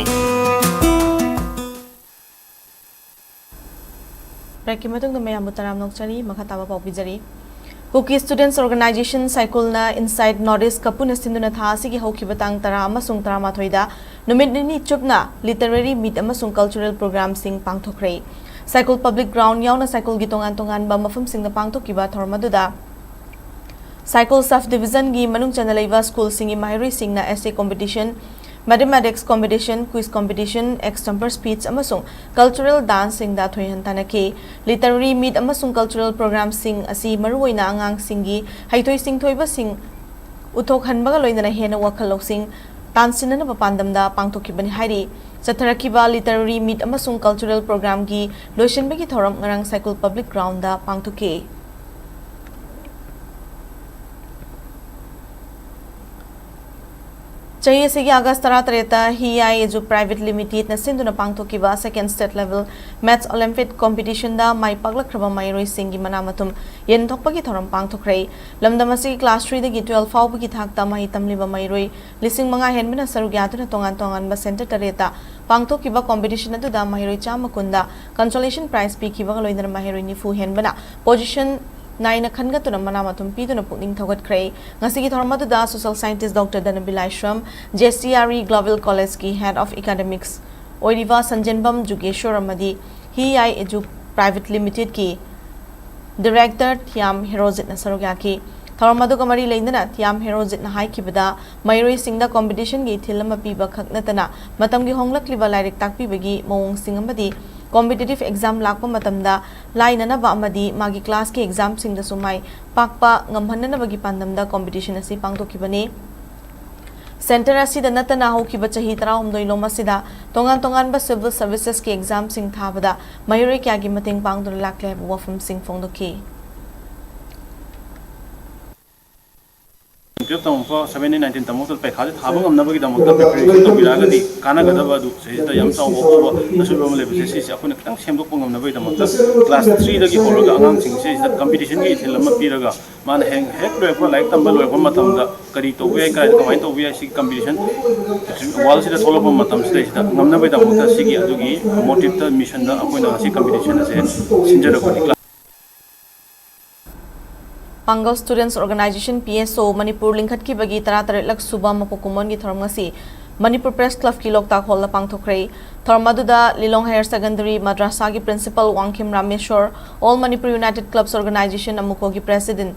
Breakꯀꯤ ꯃꯇꯨꯡꯗ ꯃꯌꯥꯝꯕꯨ ꯇꯔꯥꯝꯅ ꯑꯣꯛꯆꯔꯤ꯫ ꯃꯈꯥ ꯇꯥꯕ ꯄꯥꯎ ꯄꯤꯖꯔꯤ꯫ Kuki Students Organisation ꯁꯥꯏꯀꯨꯜꯅ Inside North East ꯀꯄꯨꯅ ꯁꯤꯟꯗꯨꯅ ꯊꯥ ꯑꯁꯤꯒꯤ ꯍꯧꯈꯤꯕ ꯇꯥꯡ ꯇꯔꯥ ꯑꯃꯁꯨꯡ ꯇꯔꯥꯃꯥꯊꯣꯏꯗ ꯅꯨꯃꯤꯠ ꯅꯤꯅꯤ ꯆꯨꯞꯅ literary meet ꯑꯃꯁꯨꯡ cultural programꯁꯤꯡ ꯄꯥꯡꯊꯣꯛꯈ꯭ꯔꯦ꯫ ꯁꯥꯏꯀꯨꯜ Public Ground ꯌꯥꯎꯅ ꯁꯥꯏꯀꯨꯜꯒꯤ ꯇꯣꯉꯥꯟ ꯇꯣꯉꯥꯟꯕ ꯃꯐꯝꯁꯤꯡꯗ ꯄꯥꯡꯊꯣꯛꯈꯤꯕ ꯊꯧꯔꯝ ꯑꯗꯨꯗ ꯁꯥꯏꯀꯨꯜ sub divisionꯒꯤ ꯃꯅꯨꯡ ꯆꯟꯅ ꯂꯩꯕ schoolꯁꯤꯡꯒꯤ ꯃꯍꯩꯔꯣꯏꯁꯤꯡꯅ essay competition, mathematics competition, quiz competition, extempore speech ꯑꯃꯁꯨꯡ cultural danceꯁꯤꯡꯗ ꯊꯣꯏꯍꯟ ꯇꯥꯟꯅꯈꯤ꯫ Literary meet ꯑꯃꯁꯨꯡ cultural programꯁꯤꯡ ꯑꯁꯤ ꯃꯔꯨꯑꯣꯏꯅ ꯑꯉꯥꯡꯁꯤꯡꯒꯤ ꯍꯩꯊꯣꯏ ꯁꯤꯡꯊꯣꯏꯕꯁꯤꯡ ꯎꯠꯊꯣꯛꯍꯟꯕꯒ ꯂꯣꯏꯅꯅ ꯍꯦꯟꯅ ꯋꯥꯈꯜ ꯂꯧꯁꯤꯡ ꯇꯥꯟꯁꯤꯟꯅꯅꯕ ꯄꯥꯟꯗꯝꯗ ꯄꯥꯡꯊꯣꯛꯈꯤꯕꯅꯤ ꯍꯥꯏꯔꯤ꯫ ꯆꯠꯊꯔꯛꯈꯤꯕ literary meet ꯑꯃꯁꯨꯡ cultural programꯒꯤ ꯂꯣꯏꯁꯤꯟꯕꯒꯤ ꯊꯧꯔꯝ ꯉꯔꯥꯡ ꯁꯥꯏꯀꯨꯜ Public Groundꯗ ꯄꯥꯡꯊꯣꯛꯈꯤ꯫ ꯆꯍꯤ ꯑꯁꯤꯒꯤ August ꯇꯔꯥꯇꯔꯦꯠꯇ ꯍꯤꯌꯥꯏ ꯑꯦꯖꯨ Private Limitedꯅ ꯁꯤꯟꯗꯨꯅ ꯄꯥꯡꯊꯣꯛꯈꯤꯕ Second State Level Maths Olympiad Competitionꯗ ꯃꯥꯏ ꯄꯥꯛꯂꯛꯈ꯭ꯔꯕ ꯃꯍꯩꯔꯣꯏꯁꯤꯡꯒꯤ ꯃꯅꯥ ꯃꯊꯨꯝ ꯌꯦꯟꯊꯣꯛꯄꯒꯤ ꯊꯧꯔꯝ ꯄꯥꯡꯊꯣꯛꯈ꯭ꯔꯦ꯫ ꯂꯝꯗꯝ ꯑꯁꯤꯒꯤ class threeꯗꯒꯤ twelve ꯐꯥꯎꯕꯒꯤ ꯊꯥꯛꯇ ꯃꯍꯩ ꯇꯝꯂꯤꯕ ꯃꯍꯩꯔꯣꯏ ꯂꯤꯁꯤꯡ ꯃꯉꯥ ꯍꯦꯟꯕꯅ ꯁꯔꯨꯛ ꯌꯥꯗꯨꯅ ꯇꯣꯉꯥꯟ ꯇꯣꯉꯥꯟꯕ centre ꯇꯔꯦꯠꯇ ꯄꯥꯡꯊꯣꯛꯈꯤꯕ competition ꯑꯗꯨꯗ ꯃꯍꯩꯔꯣꯏ ꯆꯥꯝꯃ ꯀꯨꯟꯗ consolation prize ꯄꯤꯈꯤꯕꯒ ꯂꯣꯏꯅꯅ ꯃꯍꯩꯔꯣꯏ ꯅꯤꯐꯨ ꯍꯦꯟꯕꯅ position ꯅꯥꯏꯅ ꯈꯟꯒꯠꯇꯨꯅ ꯃꯅꯥ ꯃꯊꯨꯝ ꯄꯤꯗꯨꯅ ꯄꯨꯛꯅꯤꯡ ꯊꯧꯒꯠꯈ꯭ꯔꯦ꯫ ꯉꯁꯤꯒꯤ ꯊꯧꯔꯝ ꯑꯗꯨꯗ social scientist Doctor ꯙꯅꯕꯤꯔ Laishram, J C R E Global Collegeꯀꯤ Head of Academics ꯑꯣꯏꯔꯤꯕ ꯁꯟꯖꯦꯟꯕꯝ ꯖꯨꯒꯦꯁ꯭ꯋꯔ ꯑꯃꯗꯤ ꯍꯤꯌꯥꯏ ꯑꯦꯖꯨ Private Limitedꯀꯤ Director ꯊꯤꯌꯥꯝ ꯍꯦꯔꯣꯖꯤꯠꯅ ꯁꯔꯨꯛ ꯌꯥꯈꯤ꯫ ꯊꯧꯔꯝ ꯑꯗꯨꯒ ꯃꯔꯤ ꯂꯩꯅꯅ ꯊꯤꯌꯥꯝ ꯍꯦꯔꯣꯖꯤꯠꯅ ꯍꯥꯏꯈꯤꯕꯗ, ꯃꯍꯩꯔꯣꯏꯁꯤꯡꯗ competitionꯒꯤ ꯏꯊꯤꯜ ꯑꯃ ꯄꯤꯕ ꯈꯛ ꯅꯠꯇꯅ ꯃꯇꯝꯒꯤ ꯍꯣꯡꯂꯛꯂꯤꯕ ꯂꯥꯏꯔꯤꯛ ꯇꯥꯛꯄꯤꯕꯒꯤ ꯃꯑꯣꯡꯁꯤꯡ ꯑꯃꯗꯤ competitive exam ꯂꯥꯛꯄ ꯃꯇꯝꯗ ꯂꯥꯏꯅꯅꯕ ꯑꯃꯗꯤ ꯃꯥꯒꯤ classꯀꯤ examꯁꯤꯡꯗꯁꯨ ꯃꯥꯏ ꯄꯥꯛꯄ ꯉꯝꯍꯟꯅꯅꯕꯒꯤ ꯄꯥꯟꯗꯝꯗ competition ꯑꯁꯤ ꯄꯥꯡꯊꯣꯛꯈꯤꯕꯅꯤ꯫ ꯁꯦꯟꯇꯔ ꯑꯁꯤꯗ ꯅꯠꯇꯅ ꯍꯧꯈꯤꯕ ꯆꯍꯤ ꯇꯔꯥꯍꯨꯝꯗꯣꯏ ꯂꯣꯝ ꯑꯁꯤꯗ ꯇꯣꯉꯥꯟ ꯇꯣꯉꯥꯟꯕ civil servicesꯀꯤ examꯁꯤꯡ ꯊꯥꯕꯗ ꯃꯍꯩꯔꯣꯏ ꯀꯌꯥꯒꯤ ꯃꯇꯦꯡ ꯄꯥꯡꯗꯨꯅ ꯂꯥꯛꯂꯦ ꯍꯥꯏꯕ ꯋꯥꯐꯝꯁꯤꯡ ꯐꯣꯡꯗꯣꯛꯈꯤ꯫ Twelve ꯇꯝꯃꯛꯄ, seventeen nineteen ꯇꯝꯃꯛꯄꯗ ꯄꯩꯈꯥꯁꯦ ꯊꯥꯕ ꯉꯝꯅꯕꯒꯤꯗꯃꯛꯇ preparation ꯇꯧꯕꯤꯔꯛꯑꯒꯗꯤ ꯀꯥꯟꯅꯒꯗꯕ ꯑꯗꯨ ꯁꯤꯗꯩꯁꯤꯗ ꯌꯥꯝ ꯆꯥꯎꯕ ꯑꯍꯣꯕ ꯑꯁꯣꯏꯕ ꯑꯃ ꯂꯩꯕꯁꯦ, ꯁꯤꯁꯦ ꯑꯩꯈꯣꯏꯅ ꯈꯤꯇꯪ ꯁꯦꯝꯗꯣꯛꯄ ꯉꯝꯅꯕꯒꯤꯗꯃꯛꯇ class threeꯗꯒꯤ ꯍꯧꯔꯒ ꯑꯉꯥꯡꯁꯤꯡꯁꯦ ꯁꯤꯗ competitionꯒꯤ ꯏꯊꯤꯜ ꯑꯃ ꯄꯤꯔꯒ ꯃꯥꯅ ꯍꯦꯛ, ꯍꯦꯛ ꯂꯣꯏꯔꯛꯄ, ꯂꯥꯏꯔꯤꯛ ꯇꯝꯕ ꯂꯣꯏꯔꯛꯄ ꯃꯇꯝꯗ ꯀꯔꯤ ꯇꯧꯕ ꯌꯥꯏ, ꯀꯥꯏꯗ ꯀꯃꯥꯏꯅ ꯇꯧꯕ ꯌꯥꯏ, ꯁꯤꯒꯤ competition worldꯁꯤꯗ ꯊꯣꯛꯂꯛꯄ ꯃꯇꯝꯁꯤꯗꯩꯁꯤꯗ ꯉꯝꯅꯕꯒꯤꯗꯃꯛꯇ ꯁꯤꯒꯤ ꯑꯗꯨꯒꯤ motiveꯇ, missionꯗ ꯑꯩꯈꯣꯏꯅ ꯉꯁꯤ competition ꯑꯁꯦ ꯁꯤꯟꯖꯔꯛꯄꯅꯤ꯫ ꯄꯥꯡꯒꯜ Students Organisation, P S O, Manipur ꯂꯤꯡꯈꯠꯈꯤꯕꯒꯤ ꯇꯔꯥꯇꯔꯦꯠꯂꯛ ꯁꯨꯕ ꯃꯄꯣꯛ ꯀꯨꯝꯑꯣꯟꯒꯤ ꯊꯧꯔꯝ ꯉꯁꯤ ꯃꯅꯤꯄꯨꯔ Press Clubꯀꯤ ꯂꯣꯛꯇꯥꯛ ꯍꯣꯜꯗ ꯄꯥꯡꯊꯣꯛꯈ꯭ꯔꯦ꯫ ꯊꯧꯔꯝ ꯑꯗꯨꯗ ꯂꯤꯂꯣꯡ Higher Secondary ꯃꯗ꯭ꯔꯥꯁꯥꯒꯤ Principal Wangkhem Rameshwor, All Manipur United Clubs Organisation, ꯑꯃꯨꯀꯣꯒꯤ President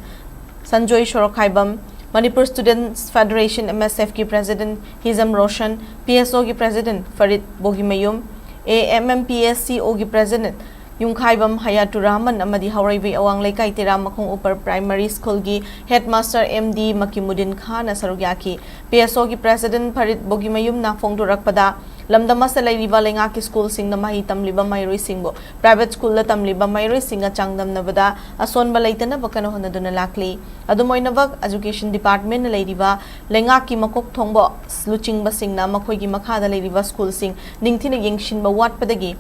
Sanjoy Sorokhaibam, Manipur Students Federation, M S Fꯀꯤ President Hijam Roshan, P S Oꯒꯤ President ꯐꯔꯤꯗ ꯕꯣꯒꯤꯃꯌꯨꯝ, A M M P S C Oꯒꯤ President ꯌꯨꯝꯈꯥꯏꯕꯝ ꯍꯌꯥꯇꯨꯔ ꯔꯍꯃꯟ ꯑꯃꯗꯤ ꯍꯥꯎꯔꯩꯕꯤ ꯑꯋꯥꯡ ꯂꯩꯀꯥꯏ ꯇꯦꯔꯥꯃꯈꯣꯡ Upper Primary Schoolꯒꯤ Headmaster M D ꯃꯀꯤꯃꯨꯗꯤꯟ ꯈꯥꯟꯅ ꯁꯔꯨꯛ ꯌꯥꯈꯤ꯫ P S Oꯒꯤ President ꯐꯔꯤꯗ ꯕꯣꯒꯤꯃꯌꯨꯝꯅ ꯐꯣꯡꯗꯣꯔꯛꯄꯗ, ꯂꯝꯗꯝ ꯑꯁꯤꯗ ꯂꯩꯔꯤꯕ ꯂꯩꯉꯥꯛꯀꯤ schoolꯁꯤꯡꯗ ꯃꯍꯩ ꯇꯝꯂꯤꯕ ꯃꯍꯩꯔꯣꯏꯁꯤꯡꯕꯨ private schoolꯗ ꯇꯝꯂꯤꯕ ꯃꯍꯩꯔꯣꯏꯁꯤꯡꯒ ꯆꯥꯡꯗꯝꯅꯕꯗ ꯑꯁꯣꯟꯕ ꯂꯩꯇꯅꯕ ꯀꯟꯅ ꯍꯣꯠꯅꯗꯨꯅ ꯂꯥꯛꯂꯤ꯫ ꯑꯗꯨꯝ ꯑꯣꯏꯅꯃꯛ, Education Departmentꯅ ꯂꯩꯔꯤꯕ ꯂꯩꯉꯥꯛꯀꯤ ꯃꯀꯣꯛ ꯊꯣꯡꯕ ꯂꯨꯆꯤꯡꯕꯁꯤꯡꯅ ꯃꯈꯣꯏꯒꯤ ꯃꯈꯥꯗ ꯂꯩꯔꯤꯕ schoolꯁꯤꯡ ꯅꯤꯡꯊꯤꯅ ꯌꯦꯡꯁꯤꯟꯕ ꯋꯥꯠꯄꯗꯒꯤ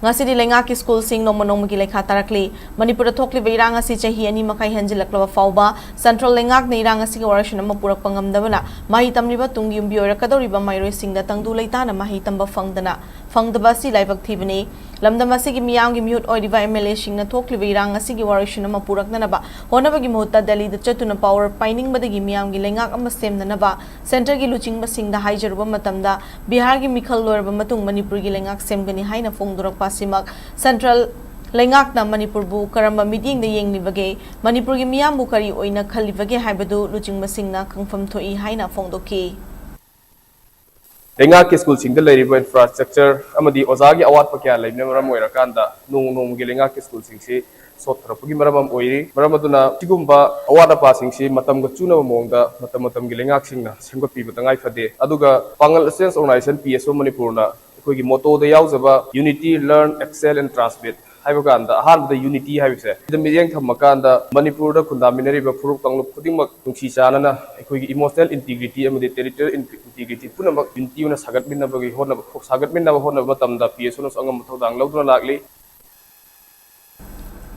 ꯉꯁꯤꯗꯤ ꯂꯩꯉꯥꯛꯀꯤ schoolꯁꯤꯡ ꯅꯣꯡꯃ ꯅꯣꯡꯃꯒꯤ ꯂꯩꯈꯥ ꯇꯥꯔꯛꯂꯤ꯫ ꯃꯅꯤꯄꯨꯔꯗ ꯊꯣꯛꯂꯤꯕ ꯏꯔꯥꯡ ꯑꯁꯤ ꯆꯍꯤ ꯑꯅꯤ ꯃꯈꯥꯏ ꯍꯦꯟꯖꯤꯜꯂꯛꯂꯕ ꯐꯥꯎꯕ central ꯂꯩꯉꯥꯛꯅ ꯏꯔꯥꯡ ꯑꯁꯤꯒꯤ ꯋꯥꯔꯣꯏꯁꯤꯟ ꯑꯃ ꯄꯨꯔꯛꯄ ꯉꯝꯗꯕꯅ ꯃꯍꯩ ꯇꯝꯂꯤꯕ ꯇꯨꯡꯒꯤ ꯌꯨꯝꯕꯤ ꯑꯣꯏꯔꯛꯀꯗꯧꯔꯤꯕ ꯃꯍꯩꯔꯣꯏꯁꯤꯡꯗ ꯇꯪꯗꯨ ꯂꯩꯇꯥꯅ ꯃꯍꯩ ꯇꯝꯕ ꯐꯪꯗꯅ, ꯐꯪꯗꯕ ꯑꯁꯤ ꯂꯥꯏꯕꯛ ꯊꯤꯕꯅꯤ꯫ ꯂꯝꯗꯝ ꯑꯁꯤꯒꯤ ꯃꯤꯌꯥꯝꯒꯤ ꯃꯤꯍꯨꯠ ꯑꯣꯏꯔꯤꯕ M L Aꯁꯤꯡꯅ ꯊꯣꯛꯂꯤꯕ ꯏꯔꯥꯡ ꯑꯁꯤꯒꯤ ꯋꯥꯔꯣꯏꯁꯤꯟ ꯑꯃ ꯄꯨꯔꯛꯅꯅꯕ ꯍꯣꯠꯅꯕꯒꯤ ꯃꯍꯨꯠꯇ ꯗꯦꯜꯂꯤꯗ ꯆꯠꯇꯨꯅ power ꯄꯥꯏꯅꯤꯡꯕꯗꯒꯤ ꯃꯤꯌꯥꯝꯒꯤ ꯂꯩꯉꯥꯛ ꯑꯃ ꯁꯦꯝꯅꯅꯕ centreꯒꯤ ꯂꯨꯆꯤꯡꯕꯁꯤꯡꯗ ꯍꯥꯏꯖꯔꯨꯕ ꯃꯇꯝꯗ, ꯕꯤꯍꯥꯔꯒꯤ ꯃꯤꯈꯜ ꯂꯣꯏꯔꯕ ꯃꯇꯨꯡ ꯃꯅꯤꯄꯨꯔꯒꯤ ꯂꯩꯉꯥꯛ ꯁꯦꯝꯒꯅꯤ ꯍꯥꯏꯅ ꯐꯣꯡꯗꯣꯔꯛꯄ ꯑꯁꯤꯃꯛ central ꯂꯩꯉꯥꯛꯅ ꯃꯅꯤꯄꯨꯔꯕꯨ ꯀꯔꯝꯕ ꯃꯤꯠꯌꯦꯡꯗ ꯌꯦꯡꯂꯤꯕꯒꯦ, ꯃꯅꯤꯄꯨꯔꯒꯤ ꯃꯤꯌꯥꯝꯕꯨ ꯀꯔꯤ ꯑꯣꯏꯅ ꯈꯜꯂꯤꯕꯒꯦ ꯍꯥꯏꯕꯗꯨ ꯂꯨꯆꯤꯡꯕꯁꯤꯡꯅ ꯈꯪꯐꯝ ꯊꯣꯛꯏ ꯍꯥꯏꯅ ꯐꯣꯡꯗꯣꯛꯈꯤ꯫ ꯂꯩꯉꯥꯛꯀꯤ schoolꯁꯤꯡꯗ ꯂꯩꯔꯤꯕ infrastructure ꯑꯃꯗꯤ ꯑꯣꯖꯥꯒꯤ ꯑꯋꯥꯠꯄ ꯀꯌꯥ ꯂꯩꯕꯅ ꯃꯔꯝ ꯑꯣꯏꯔꯀꯥꯟꯗ ꯅꯣꯡꯃ ꯅꯣꯡꯃꯒꯤ ꯂꯩꯉꯥꯛꯀꯤ schoolꯁꯤꯡꯁꯤ ꯁꯣꯠꯊꯔꯛꯄꯒꯤ ꯃꯔꯝ ꯑꯃ ꯑꯣꯏꯔꯤ꯫ ꯃꯔꯝ ꯑꯗꯨꯅ ꯁꯤꯒꯨꯝꯕ ꯑꯋꯥꯠ ꯑꯄꯥꯁꯤꯡꯁꯤ ꯃꯇꯝꯒ ꯆꯨꯅꯕ ꯃꯑꯣꯡꯗ ꯃꯇꯝ ꯃꯇꯝꯒꯤ ꯂꯩꯉꯥꯛꯁꯤꯡꯅ ꯁꯦꯝꯒꯠꯄꯤꯕ ꯇꯉꯥꯏ ꯐꯗꯦ꯫ ꯑꯗꯨꯒ ꯄꯥꯡꯒꯜ ꯑꯦꯁꯤꯁꯇꯦꯟꯁ ꯑꯣꯔꯒꯅꯥꯏꯖꯦꯁꯟ, ꯄꯤ ꯑꯦꯁ ꯑꯣ ꯃꯅꯤꯄꯨꯔꯅ ꯑꯩꯈꯣꯏꯒꯤ ꯃꯣꯇꯣꯗ ꯌꯥꯎꯖꯕ Unity, Learn, Excel and Transmit ꯍꯥꯏꯕ ꯀꯥꯟꯗ, ꯑꯍꯥꯟꯕꯗ ꯌꯨꯅꯤꯇꯤ ꯍꯥꯏꯕꯁꯦ ꯁꯤꯗ ꯃꯤꯠꯌꯦꯡ ꯊꯝꯃꯀꯥꯟꯗ, ꯃꯅꯤꯄꯨꯔꯗ ꯈꯨꯟꯗꯥꯃꯤꯟꯅꯔꯤꯕ ꯐꯨꯔꯨꯞ ꯀꯥꯡꯂꯨꯞ ꯈꯨꯗꯤꯡꯃꯛ ꯅꯨꯡꯁꯤ ꯆꯥꯟꯅꯅ ꯑꯩꯈꯣꯏꯒꯤ ꯏꯃꯣꯁꯅꯦꯜ ꯏꯟꯇꯤꯒ꯭ꯔꯤꯇꯤ ꯑꯃꯗꯤ ꯇꯦꯔꯤꯇꯣꯔꯤꯌꯦꯜ ꯏꯟꯇꯤꯒ꯭ꯔꯤꯇꯤ ꯄꯨꯝꯅꯃꯛ ꯌꯨꯅꯤꯇꯤ ꯑꯣꯏꯅ ꯁꯥꯒꯠꯃꯤꯟꯅꯕꯒꯤ ꯍꯣꯠꯅꯕ, ꯁꯥꯒꯠꯃꯤꯟꯅꯕ ꯍꯣꯠꯅꯕ ꯃꯇꯝꯗ ꯄꯤ ꯑꯦꯁ ꯑꯣꯅꯁꯨ ꯑꯉꯝꯕ ꯊꯧꯗꯥꯡ ꯂꯧꯗꯨꯅ ꯂꯥꯛꯂꯤ꯫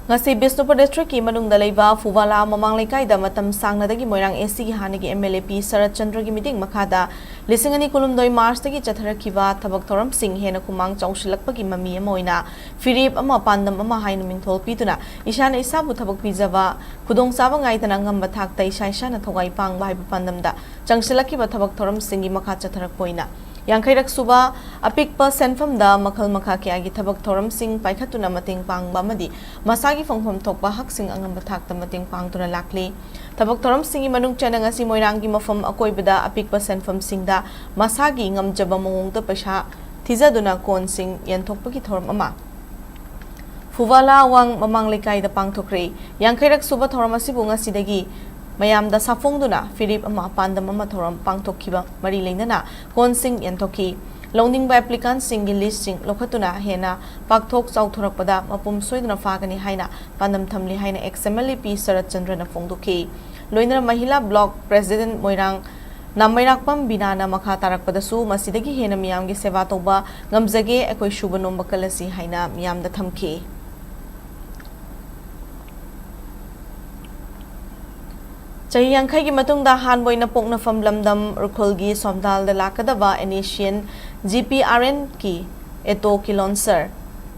ꯉꯁꯤ ꯕꯤꯁꯅꯨꯄꯨꯔ ꯗꯤꯁꯇ꯭ꯔꯤꯛꯀꯤ ꯃꯅꯨꯡꯗ ꯂꯩꯕ ꯐꯨꯕꯥꯂꯥ ꯃꯃꯥꯡ ꯂꯩꯀꯥꯏꯗ ꯃꯇꯝ ꯁꯥꯡꯅꯗꯒꯤ ꯃꯣꯏꯔꯥꯡ ꯑꯦꯁ ꯁꯤꯒꯤ ꯍꯥꯟꯅꯒꯤ ꯑꯦꯝ ꯑꯦꯜ ꯑꯦ ꯄꯤ ꯁꯔꯠ ꯆꯟꯗ꯭ꯔꯒꯤ ꯃꯤꯠꯌꯦꯡ ꯃꯈꯥꯗ ꯂꯤꯁꯤꯡ ꯑꯅꯤ ꯀꯨꯟꯍꯨꯝꯗꯣꯏ ꯃꯥꯔꯆꯇꯒꯤ ꯆꯠꯊꯔꯛꯈꯤꯕ ꯊꯕꯛ ꯊꯧꯔꯝꯁꯤꯡ ꯍꯦꯟꯅ ꯈꯨꯃꯥꯡ ꯆꯥꯎꯁꯤꯜꯂꯛꯄꯒꯤ ꯃꯃꯤ ꯑꯃ ꯑꯣꯏꯅ ꯐꯤꯔꯦꯞ ꯑꯃ ꯄꯥꯟꯗꯝ ꯑꯃ ꯍꯥꯏꯅ ꯃꯤꯡꯊꯣꯜ ꯄꯤꯗꯨꯅ ꯏꯁꯥꯅ ꯏꯁꯥꯕꯨ ꯊꯕꯛ ꯄꯤꯖꯕ, ꯈꯨꯗꯣꯡꯆꯥꯕ ꯉꯥꯏꯗꯅ ꯑꯉꯝꯕ ꯊꯥꯛꯇ ꯏꯁꯥ ꯏꯁꯥꯅ ꯊꯋꯥꯏ ꯄꯥꯡꯕ ꯍꯥꯏꯕ ꯄꯥꯟꯗꯝꯗ ꯆꯪꯁꯤꯜꯂꯛꯈꯤꯕ ꯊꯕꯛ ꯊꯧꯔꯝꯁꯤꯡꯒꯤ ꯃꯈꯥ ꯆꯠꯊꯔꯛꯄ ꯑꯣꯏꯅ ꯌꯥꯡꯈꯩꯔꯛ ꯁꯨꯕ ꯑꯄꯤꯛꯄ ꯁꯦꯟꯐꯝꯗ ꯃꯈꯜ ꯃꯈꯥ ꯀꯌꯥꯒꯤ ꯊꯕꯛ ꯊꯧꯔꯝꯁꯤꯡ ꯄꯥꯏꯈꯠꯇꯨꯅ ꯃꯇꯦꯡ ꯄꯥꯡꯕ ꯑꯃꯗꯤ ꯃꯁꯥꯒꯤ ꯐꯪꯐꯝ ꯊꯣꯛꯄ ꯍꯛꯁꯤꯡ ꯑꯉꯝꯕ ꯊꯥꯛꯇ ꯃꯇꯦꯡ ꯄꯥꯡꯗꯨꯅ ꯂꯥꯛꯂꯤ꯫ ꯊꯕꯛ ꯊꯧꯔꯝꯁꯤꯡꯒꯤ ꯃꯅꯨꯡ ꯆꯟꯅ ꯉꯁꯤ ꯃꯣꯏꯔꯥꯡꯒꯤ ꯃꯐꯝ ꯑꯀꯣꯏꯕꯗ ꯑꯄꯤꯛꯄ ꯁꯦꯟꯐꯝꯁꯤꯡꯗ ꯃꯁꯥꯒꯤ ꯉꯝꯖꯕ ꯃꯑꯣꯡꯗ ꯄꯩꯁꯥ ꯊꯤꯖꯗꯨꯅ ꯀꯣꯟꯁꯤꯡ ꯌꯦꯟꯊꯣꯛꯄꯒꯤ ꯊꯧꯔꯝ ꯑꯃ ꯐꯨꯕꯥꯂꯥ ꯑꯋꯥꯡ ꯃꯃꯥꯡ ꯂꯩꯀꯥꯏꯗ ꯄꯥꯡꯊꯣꯛꯈ꯭ꯔꯦ꯫ ꯌꯥꯡꯈꯩꯔꯛ ꯁꯨꯕ ꯊꯧꯔꯝ ꯑꯁꯤꯕꯨ ꯉꯁꯤꯗꯒꯤ ꯃꯌꯥꯝꯗ ꯁꯥꯐꯣꯡꯗꯨꯅ ꯐꯤꯔꯦꯞ ꯑꯃ ꯄꯥꯟꯗꯝ ꯑꯃ ꯊꯧꯔꯝ ꯄꯥꯡꯊꯣꯛꯈꯤꯕ ꯃꯔꯤ ꯂꯩꯅꯅ ꯀꯣꯟꯁꯤꯡ ꯌꯦꯟꯊꯣꯛꯈꯤ꯫ ꯂꯧꯅꯤꯡꯕ ꯑꯦꯄ꯭ꯂꯤꯀꯥꯟꯁꯤꯡꯒꯤ ꯂꯤꯁꯁꯤꯡ ꯂꯧꯈꯠꯇꯨꯅ ꯍꯦꯟꯅ ꯄꯥꯛꯊꯣꯛ ꯆꯥꯎꯊꯣꯔꯛꯄꯗ ꯃꯄꯨꯝ ꯁꯣꯏꯗꯅ ꯐꯥꯒꯅꯤ ꯍꯥꯏꯅ ꯄꯥꯟꯗꯝ ꯊꯝꯂꯤ ꯍꯥꯏꯅ ꯑꯦꯛꯁ ꯑꯦꯝ ꯑꯦꯜ ꯑꯦ ꯄꯤ ꯁꯔꯠ ꯆꯟꯗ꯭ꯔꯅ ꯐꯣꯡꯗꯣꯛꯈꯤ꯫ ꯂꯣꯏꯅꯅ ꯃꯍꯤꯂꯥ ꯕ꯭ꯂꯣꯛ ꯄ꯭ꯔꯦꯁꯤꯗꯦꯟꯠ ꯃꯣꯏꯔꯥꯡ ꯅꯥꯃꯩꯔꯥꯛꯄꯝ ꯕꯤꯅꯥꯅ ꯃꯈꯥ ꯇꯥꯔꯛꯄꯗꯁꯨ ꯃꯁꯤꯗꯒꯤ ꯍꯦꯟꯅ ꯃꯤꯌꯥꯝꯒꯤ ꯁꯦꯕꯥ ꯇꯧꯕ ꯉꯝꯖꯒꯦ, ꯑꯩꯈꯣꯏ ꯁꯨꯕ ꯅꯣꯝꯕ ꯀꯜꯂꯁꯤ ꯍꯥꯏꯅ ꯃꯤꯌꯥꯝꯗ ꯊꯝꯈꯤ꯫ ꯆꯍꯤ ꯌꯥꯡꯈꯩꯒꯤ ꯃꯇꯨꯡꯗ ꯑꯍꯥꯟꯕ ꯑꯣꯏꯅ ꯄꯣꯛꯅꯐꯝ ꯂꯝꯗꯝ ꯎꯈ꯭ꯔꯨꯜꯒꯤ ꯁꯣꯝꯗꯥꯜꯗ ꯂꯥꯛꯀꯗꯕ N S C N G P R N ꯀꯤ ꯑꯦꯇꯣ ꯀꯤꯂꯣꯟꯁꯔ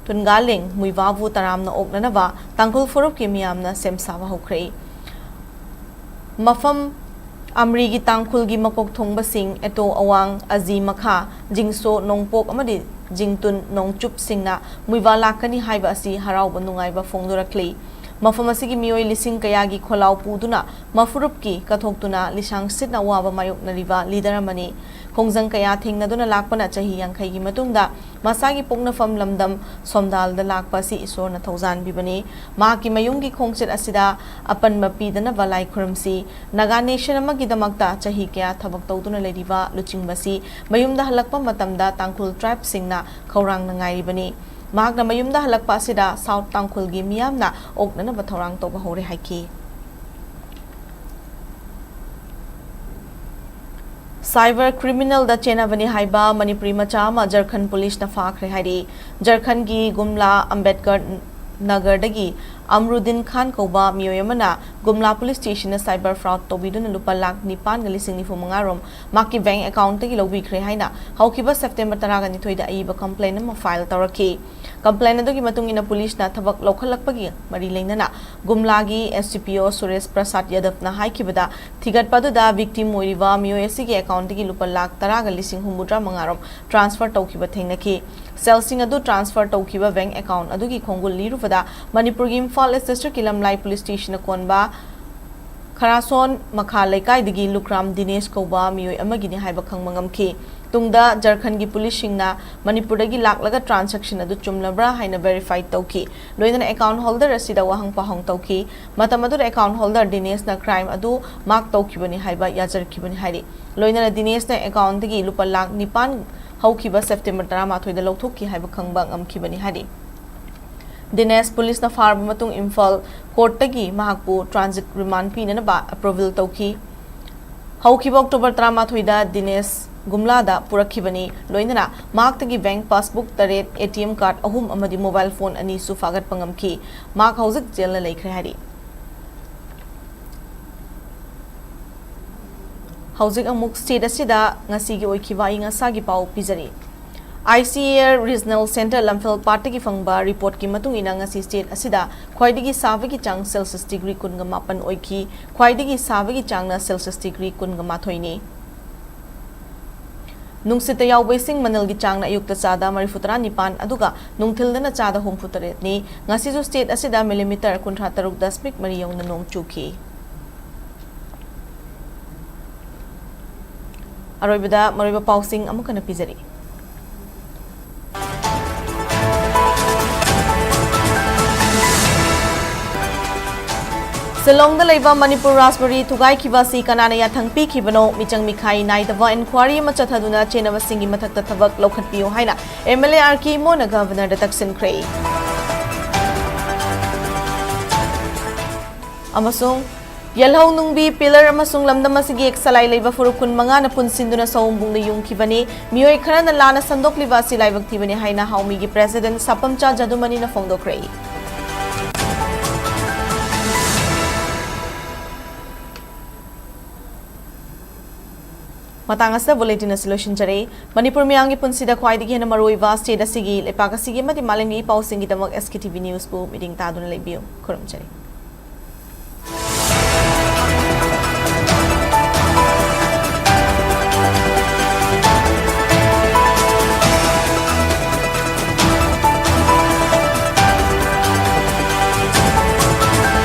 ꯇꯨꯟꯒꯥꯂꯤꯡ ꯃꯨꯏꯕꯥꯕꯨ ꯇꯔꯥꯝꯅ ꯑꯣꯛꯅꯅꯕ ꯇꯥꯡꯈꯨꯜ ꯐꯨꯔꯨꯞꯀꯤ ꯃꯤꯌꯥꯝꯅ ꯁꯦꯝ ꯁꯥꯕ ꯍꯧꯈ꯭ꯔꯦ꯫ ꯃꯐꯝ ꯑꯃꯔꯤꯒꯤ ꯇꯥꯡꯈꯨꯜꯒꯤ ꯃꯀꯣꯛ ꯊꯣꯡꯕꯁꯤꯡ ꯑꯦꯇꯣ ꯑꯋꯥꯡ, ꯑꯖꯤ ꯃꯈꯥ, ꯖꯤꯡꯁꯣ ꯅꯣꯡꯄꯣꯛ ꯑꯃꯗꯤ ꯖꯤꯡꯇꯨꯟ ꯅꯣꯡꯆꯨꯞꯁꯤꯡꯅ ꯃꯨꯏꯕꯥ ꯂꯥꯛꯀꯅꯤ ꯍꯥꯏꯕ ꯑꯁꯤ ꯍꯔꯥꯎꯕ ꯅꯨꯡꯉꯥꯏꯕ ꯐꯣꯡꯗꯣꯔꯛꯂꯤ꯫ ꯃꯐꯝ ꯑꯁꯤꯒꯤ ꯃꯤꯑꯣꯏ ꯂꯤꯁꯤꯡ ꯀꯌꯥꯒꯤ ꯈꯣꯜꯂꯥꯎ ꯄꯨꯗꯨꯅ ꯃꯐꯨꯔꯨꯞꯀꯤ ꯀꯠꯊꯣꯛꯇꯨꯅ ꯂꯤꯁꯥꯡ ꯁꯤꯠꯅ ꯑꯋꯥꯕ ꯃꯥꯌꯣꯛꯅꯔꯤꯕ ꯂꯤꯗꯔ ꯑꯃꯅꯤ꯫ ꯈꯣꯡꯖꯪ ꯀꯌꯥ ꯊꯦꯡꯅꯗꯨꯅ ꯂꯥꯛꯄꯅ ꯆꯍꯤ ꯌꯥꯡꯈꯩꯒꯤ ꯃꯇꯨꯡꯗ ꯃꯁꯥꯒꯤ ꯄꯣꯛꯅꯐꯝ ꯂꯝꯗꯝ ꯁꯣꯝꯗꯥꯜꯗ ꯂꯥꯛꯄ ꯑꯁꯤ ꯏꯁꯣꯔꯅ ꯊꯧꯖꯥꯟꯕꯤꯕꯅꯤ꯫ ꯃꯍꯥꯛꯀꯤ ꯃꯌꯨꯝꯒꯤ ꯈꯣꯡꯆꯠ ꯑꯁꯤꯗ ꯑꯄꯟꯕ ꯄꯤꯗꯅꯕ ꯂꯥꯏ ꯈꯨꯔꯨꯝꯁꯤ꯫ ꯅꯥꯒꯥ ꯅꯦꯁꯟ ꯑꯃꯒꯤꯗꯃꯛꯇ ꯆꯍꯤ ꯀꯌꯥ ꯊꯕꯛ ꯇꯧꯗꯨꯅ ꯂꯩꯔꯤꯕ ꯂꯨꯆꯤꯡꯕꯁꯤ ꯃꯌꯨꯝꯗ ꯍꯜꯂꯛꯄ ꯃꯇꯝꯗ ꯇꯥꯡꯈꯨꯜ ꯇ꯭ꯔꯥꯏꯕꯁꯤꯡꯅ ꯈꯧꯔꯥꯡꯅ ꯉꯥꯏꯔꯤꯕꯅꯤ꯫ ꯃꯍꯥꯛꯅ ꯃꯌꯨꯝꯗ ꯍꯜꯂꯛꯄ ꯑꯁꯤꯗ ꯁꯥꯎꯠ ꯇꯥꯡꯈꯨꯜꯒꯤ ꯃꯤꯌꯥꯝꯅ ꯑꯣꯛꯅꯅꯕ ꯊꯧꯔꯥꯡ ꯇꯧꯕ ꯍꯧꯔꯦ ꯍꯥꯏꯈꯤ꯫ ꯁꯥꯏꯕꯔ ꯀ꯭ꯔꯤꯃꯤꯅꯦꯜꯗ ꯆꯦꯟꯅꯕꯅꯤ ꯍꯥꯏꯕ ꯃꯅꯤꯄꯨꯔꯤ ꯃꯆꯥ ꯑꯃ ꯖꯔꯈꯟ ꯄꯨꯂꯤꯁꯅ ꯐꯥꯈ꯭ꯔꯦ ꯍꯥꯏꯔꯤ꯫ ꯖꯔꯈꯟꯒꯤ ꯒꯨꯝꯂꯥ ꯑꯝꯕꯦꯗꯀꯔ ꯅꯒꯔꯗꯒꯤ ꯑꯃꯔꯨꯗꯤꯟ ꯈꯥꯟ ꯀꯧꯕ ꯃꯤꯑꯣꯏ ꯑꯃꯅ ꯒꯨꯝꯂꯥ ꯄꯨꯂꯤꯁ ꯁ꯭ꯇꯦꯁꯟꯗ ꯁꯥꯏꯕꯔ ꯐ꯭ꯔꯣꯗ ꯇꯧꯕꯤꯗꯨꯅ ꯂꯨꯄꯥ ꯂꯥꯈ ꯅꯤꯄꯥꯟꯒ ꯂꯤꯁꯤꯡ ꯅꯤꯐꯨ ꯃꯉꯥ ꯔꯣꯝ ꯃꯍꯥꯛꯀꯤ ꯕꯦꯡꯛ ꯑꯦꯀꯥꯎꯟꯠꯇꯒꯤ ꯂꯧꯕꯤꯈ꯭ꯔꯦ ꯍꯥꯏꯅ ꯍꯧꯈꯤꯕ ꯁꯦꯞꯇꯦꯝꯕꯔ ꯇꯔꯥꯒ ꯅꯤꯊꯣꯏꯗ ꯑꯏꯕ ꯀꯝꯄ꯭ꯂꯦꯟ ꯑꯃ ꯐꯥꯏꯜ ꯇꯧꯔꯛꯈꯤ꯫ ꯀꯝꯄ꯭ꯂꯦꯟ ꯑꯗꯨꯒꯤ ꯃꯇꯨꯡ ꯏꯟꯅ ꯄꯨꯂꯤꯁꯅ ꯊꯕꯛ ꯂꯧꯈꯠꯂꯛꯄꯒꯤ ꯃꯔꯤ ꯂꯩꯅꯅ ꯒꯨꯝꯂꯥꯒꯤ ꯑꯦꯁ ꯗꯤ ꯄꯤ ꯑꯣ ꯁꯨꯔꯦꯁ ꯄ꯭ꯔꯁꯥꯗ ꯌꯥꯗꯕꯅ ꯍꯥꯏꯈꯤꯕꯗ, ꯊꯤꯒꯠꯄ ꯑꯗꯨꯗ ꯚꯤꯛꯇꯤꯝ ꯑꯣꯏꯔꯤꯕ ꯃꯤꯑꯣꯏ ꯑꯁꯤꯒꯤ ꯑꯦꯀꯥꯎꯟꯠꯇꯒꯤ ꯂꯨꯄꯥ ꯂꯥꯈ ꯇꯔꯥꯒ ꯂꯤꯁꯤꯡ ꯍꯨꯝꯐꯨꯇꯔꯥ ꯃꯉꯥ ꯔꯣꯝ ꯇ꯭ꯔꯥꯟꯁꯐꯔ ꯇꯧꯈꯤꯕ ꯊꯦꯡꯅꯈꯤ꯫ ꯁꯦꯜꯁꯤꯡ ꯑꯗꯨ ꯇ꯭ꯔꯥꯟꯁꯐꯔ ꯇꯧꯈꯤꯕ ꯕꯦꯡꯛ ꯑꯦꯀꯥꯎꯟꯠ ꯑꯗꯨꯒꯤ ꯈꯣꯡꯒꯨꯜ ꯂꯤꯔꯨꯕꯗ ꯃꯅꯤꯄꯨꯔꯒꯤ ꯏꯝꯐꯥꯜ ꯏꯁ ꯗꯤꯁꯇ꯭ꯔꯤꯛꯀꯤ ꯂꯝꯂꯥꯏ ꯄꯨꯂꯤꯁ ꯁ꯭ꯇꯦꯁꯟꯅ ꯀꯣꯟꯕ ꯈꯔꯥꯁꯣꯟ ꯃꯈꯥ ꯂꯩꯀꯥꯏꯗꯒꯤ ꯂꯨꯈ꯭ꯔꯥꯝ ꯗꯤꯅꯦꯁ ꯀꯧꯕ ꯃꯤꯑꯣꯏ ꯑꯃꯒꯤꯅꯤ ꯍꯥꯏꯕ ꯈꯪꯕ ꯉꯝꯈꯤ꯫ ꯇꯨꯡꯗ ꯖꯔꯈꯟꯒꯤ ꯄꯨꯂꯤꯁꯁꯤꯡꯅ ꯃꯅꯤꯄꯨꯔꯗꯒꯤ ꯂꯥꯛꯂꯒ ꯇ꯭ꯔꯥꯟꯁꯦꯛꯁꯟ ꯑꯗꯨ ꯆꯨꯝꯂꯕ꯭ꯔꯥ ꯍꯥꯏꯅ ꯚꯦꯔꯤꯐꯥꯏ ꯇꯧꯈꯤ꯫ ꯂꯣꯏꯅꯅ ꯑꯦꯀꯥꯎꯟꯠ ꯍꯣꯜꯗꯔ ꯑꯁꯤꯗ ꯋꯥꯍꯪ ꯄꯥꯎꯍꯪ ꯇꯧꯈꯤ꯫ ꯃꯇꯝ ꯑꯗꯨꯗ ꯑꯦꯀꯥꯎꯟꯠ ꯍꯣꯜꯗꯔ ꯗꯤꯅꯦꯁꯅ ꯀ꯭ꯔꯥꯏꯝ ꯑꯗꯨ ꯃꯥꯔꯛ ꯇꯧꯈꯤꯕꯅꯤ ꯍꯥꯏꯕ ꯌꯥꯖꯔꯛꯈꯤꯕꯅꯤ ꯍꯥꯏꯔꯤ꯫ ꯂꯣꯏꯅꯅ ꯗꯤꯅꯦꯁꯅ ꯑꯦꯀꯥꯎꯟꯠꯇꯒꯤ ꯂꯨꯄꯥ ꯂꯥꯈ ꯅꯤꯄꯥꯟ ꯍꯧꯈꯤꯕ ꯁꯦꯞꯇꯦꯝꯕꯔ ꯇꯔꯥꯃꯥꯊꯣꯏꯗ ꯂꯧꯊꯣꯛꯈꯤ ꯍꯥꯏꯕ ꯈꯪꯕ ꯉꯝꯈꯤꯕꯅꯤ ꯍꯥꯏꯔꯤ꯫ ꯗꯤꯅꯦꯁ ꯄꯨꯂꯤꯁꯅ ꯐꯥꯔꯕ ꯃꯇꯨꯡ ꯏꯝꯐꯥꯜ ꯀꯣꯔꯠꯇꯒꯤ ꯃꯍꯥꯛꯄꯨ ꯇ꯭ꯔꯥꯟꯖꯤꯠ ꯔꯤꯃꯥꯟ ꯄꯤꯅꯅꯕ ꯑꯦꯄ꯭ꯔꯨꯚꯦꯜ ꯇꯧꯈꯤ꯫ ꯍꯧꯈꯤꯕ ꯑꯣꯛꯇꯣꯕꯔ ꯇꯔꯥꯃꯥꯊꯣꯏꯗ ꯗꯤꯅꯦꯁ ꯒꯨꯝꯂꯥꯗ ꯄꯨꯔꯛꯈꯤꯕꯅꯤ꯫ ꯂꯣꯏꯅꯅ ꯃꯍꯥꯛꯇꯒꯤ ꯕꯦꯡꯛ ꯄꯥꯁꯕꯨꯛ ꯇꯔꯦꯠ, ꯑꯦ ꯇꯤ ꯑꯦꯝ ꯀꯥꯔꯗ ꯑꯍꯨꯝ ꯑꯃꯗꯤ ꯃꯣꯕꯥꯏꯜ ꯐꯣꯟ ꯑꯅꯤꯁꯨ ꯐꯥꯒꯠꯄ ꯉꯝꯈꯤ꯫ ꯃꯍꯥꯛ ꯍꯧꯖꯤꯛ ꯖꯦꯜꯗ ꯂꯩꯈ꯭ꯔꯦ ꯍꯥꯏꯔꯤ꯫ ꯍꯧꯖꯤꯛ ꯑꯃꯨꯛ ꯁ꯭ꯇꯦꯠ ꯑꯁꯤꯗ ꯉꯁꯤꯒꯤ ꯑꯣꯏꯈꯤꯕ ꯑꯏꯪ ꯑꯁꯥꯒꯤ ꯄꯥꯎ ꯄꯤꯖꯔꯤ꯫ I C A R regional centre Lamphel ꯄꯥꯠꯇꯒꯤ ꯐꯪꯕ ꯔꯤꯄꯣꯔꯠꯀꯤ ꯃꯇꯨꯡ ꯏꯟꯅ ꯉꯁꯤ ꯁ꯭ꯇꯦꯠ ꯑꯁꯤꯗ ꯈ꯭ꯋꯥꯏꯗꯒꯤ ꯁꯥꯕꯒꯤ ꯆꯥꯡ ꯁꯦꯜꯁꯤꯌꯁ ꯗꯤꯒ꯭ꯔꯤ ꯀꯨꯟꯒ ꯃꯥꯄꯟ ꯑꯣꯏꯈꯤ꯫ ꯈ꯭ꯋꯥꯏꯗꯒꯤ ꯁꯥꯕꯒꯤ ꯆꯥꯡꯅ ꯁꯦꯜꯁꯤꯌꯁ ꯗꯤꯒ꯭ꯔꯤ ꯀꯨꯟꯒ ꯃꯥꯊꯣꯏꯅꯤ꯫ ꯅꯨꯡꯁꯤꯠꯇ ꯌꯥꯎꯕ ꯏꯁꯤꯡ ꯃꯅꯤꯜꯒꯤ ꯆꯥꯡꯅ ꯑꯌꯨꯛꯇ ꯆꯥꯗ ꯃꯔꯤꯐꯨ ꯇꯔꯥ ꯅꯤꯄꯥꯟ ꯑꯗꯨꯒ ꯅꯨꯡꯊꯤꯜꯗꯅ ꯆꯥꯗ ꯍꯨꯝꯐꯨ ꯇꯔꯦꯠꯅꯤ꯫ ꯉꯁꯤꯁꯨ ꯁ꯭ꯇꯦꯠ ꯑꯁꯤꯗ ꯃꯤꯂꯤꯃꯤꯇꯔ ꯀꯨꯟꯊ꯭ꯔꯥ ꯇꯔꯨꯛ ꯗꯁꯃꯤꯛ ꯃꯔꯤ ꯌꯧꯅ ꯅꯣꯡ ꯆꯨꯈꯤ꯫ ꯑꯔꯣꯏꯕꯗ ꯃꯔꯨꯑꯣꯏꯕ ꯄꯥꯎꯁꯤꯡ ꯑꯃꯨꯛ ꯍꯟꯅ ꯄꯤꯖꯔꯤ꯫ ꯁꯤꯂꯣꯡꯗ ꯂꯩꯕ ꯃꯅꯤꯄꯨꯔ ꯔꯥꯖꯕꯥꯔꯤ ꯊꯨꯒꯥꯏꯈꯤꯕ ꯑꯁꯤ ꯀꯅꯥꯅ ꯌꯥꯊꯪ ꯄꯤꯈꯤꯕꯅꯣ? ꯃꯤꯆꯪ ꯃꯤꯈꯥꯏ ꯅꯥꯏꯗꯕ ꯏꯟꯀ꯭ꯋꯥꯔꯤ ꯑꯃ ꯆꯠꯊꯗꯨꯅ ꯆꯦꯟꯅꯕꯁꯤꯡꯒꯤ ꯃꯊꯛꯇ ꯊꯕꯛ ꯂꯧꯈꯠꯄꯤꯌꯨ ꯍꯥꯏꯅ ꯑꯦꯝ ꯑꯦꯜ ꯑꯦ ꯑꯥꯔ ꯀꯦ ꯏꯃꯣꯅ ꯒꯚꯔꯅꯔꯗ ꯇꯛꯁꯤꯟꯈ꯭ꯔꯦ꯫ ꯑꯃꯁꯨꯡ ꯌꯦꯜꯍꯧ ꯅꯨꯡꯕꯤ ꯄꯤꯂꯔ ꯑꯃꯁꯨꯡ ꯂꯝꯗꯝ ꯑꯁꯤꯒꯤ ꯁꯂꯥꯏ ꯂꯩꯕ ꯐꯨꯔꯨꯞ ꯀꯨꯟ ꯃꯉꯥꯅ ꯄꯨꯟꯁꯤꯟꯗꯨꯅ ꯁꯑꯣꯝꯕꯨꯡꯗ ꯌꯨꯡꯈꯤꯕꯅꯤ꯫ ꯃꯤꯑꯣꯏ ꯈꯔꯅ ꯂꯥꯟꯅ ꯁꯟꯗꯣꯛꯂꯤꯕ ꯑꯁꯤ ꯂꯥꯏꯕꯛ ꯊꯤꯕꯅꯤ ꯍꯥꯏꯅ ꯍꯥꯎꯃꯤꯒꯤ ꯄ꯭ꯔꯦꯁꯤꯗꯦꯟꯠ ꯁꯥꯄꯝꯆꯥ ꯖꯗꯨꯃꯅꯤꯅ ꯐꯣꯡꯗꯣꯛꯈ꯭ꯔꯦ꯫ ꯃꯇꯥꯡ ꯑꯁꯤꯗ ꯕꯨꯂꯦꯇꯤꯟ ꯑꯁꯤ ꯂꯣꯏꯁꯤꯟꯖꯔꯦ꯫ ꯃꯅꯤꯄꯨꯔ ꯃꯤꯌꯥꯝꯒꯤ ꯄꯨꯟꯁꯤꯗ ꯈ꯭ꯋꯥꯏꯗꯒꯤ ꯍꯦꯟꯅ ꯃꯔꯨꯑꯣꯏꯕ ꯁ꯭ꯇꯦꯠ ꯑꯁꯤꯒꯤ, ꯂꯩꯄꯥꯛ ꯑꯁꯤꯒꯤ ꯑꯃꯗꯤ ꯃꯥꯂꯦꯝꯒꯤ ꯏ ꯄꯥꯎꯁꯤꯡꯒꯤꯗꯃꯛ ꯑꯦꯁ ꯀꯦ ꯇꯤ ꯚꯤ ꯅ꯭ꯌꯨꯁꯄꯨ ꯃꯤꯠꯌꯦꯡ ꯇꯥꯗꯨꯅ ꯂꯩꯕꯤꯌꯨ꯫ ꯈꯨꯔꯨꯝꯖꯔꯤ꯫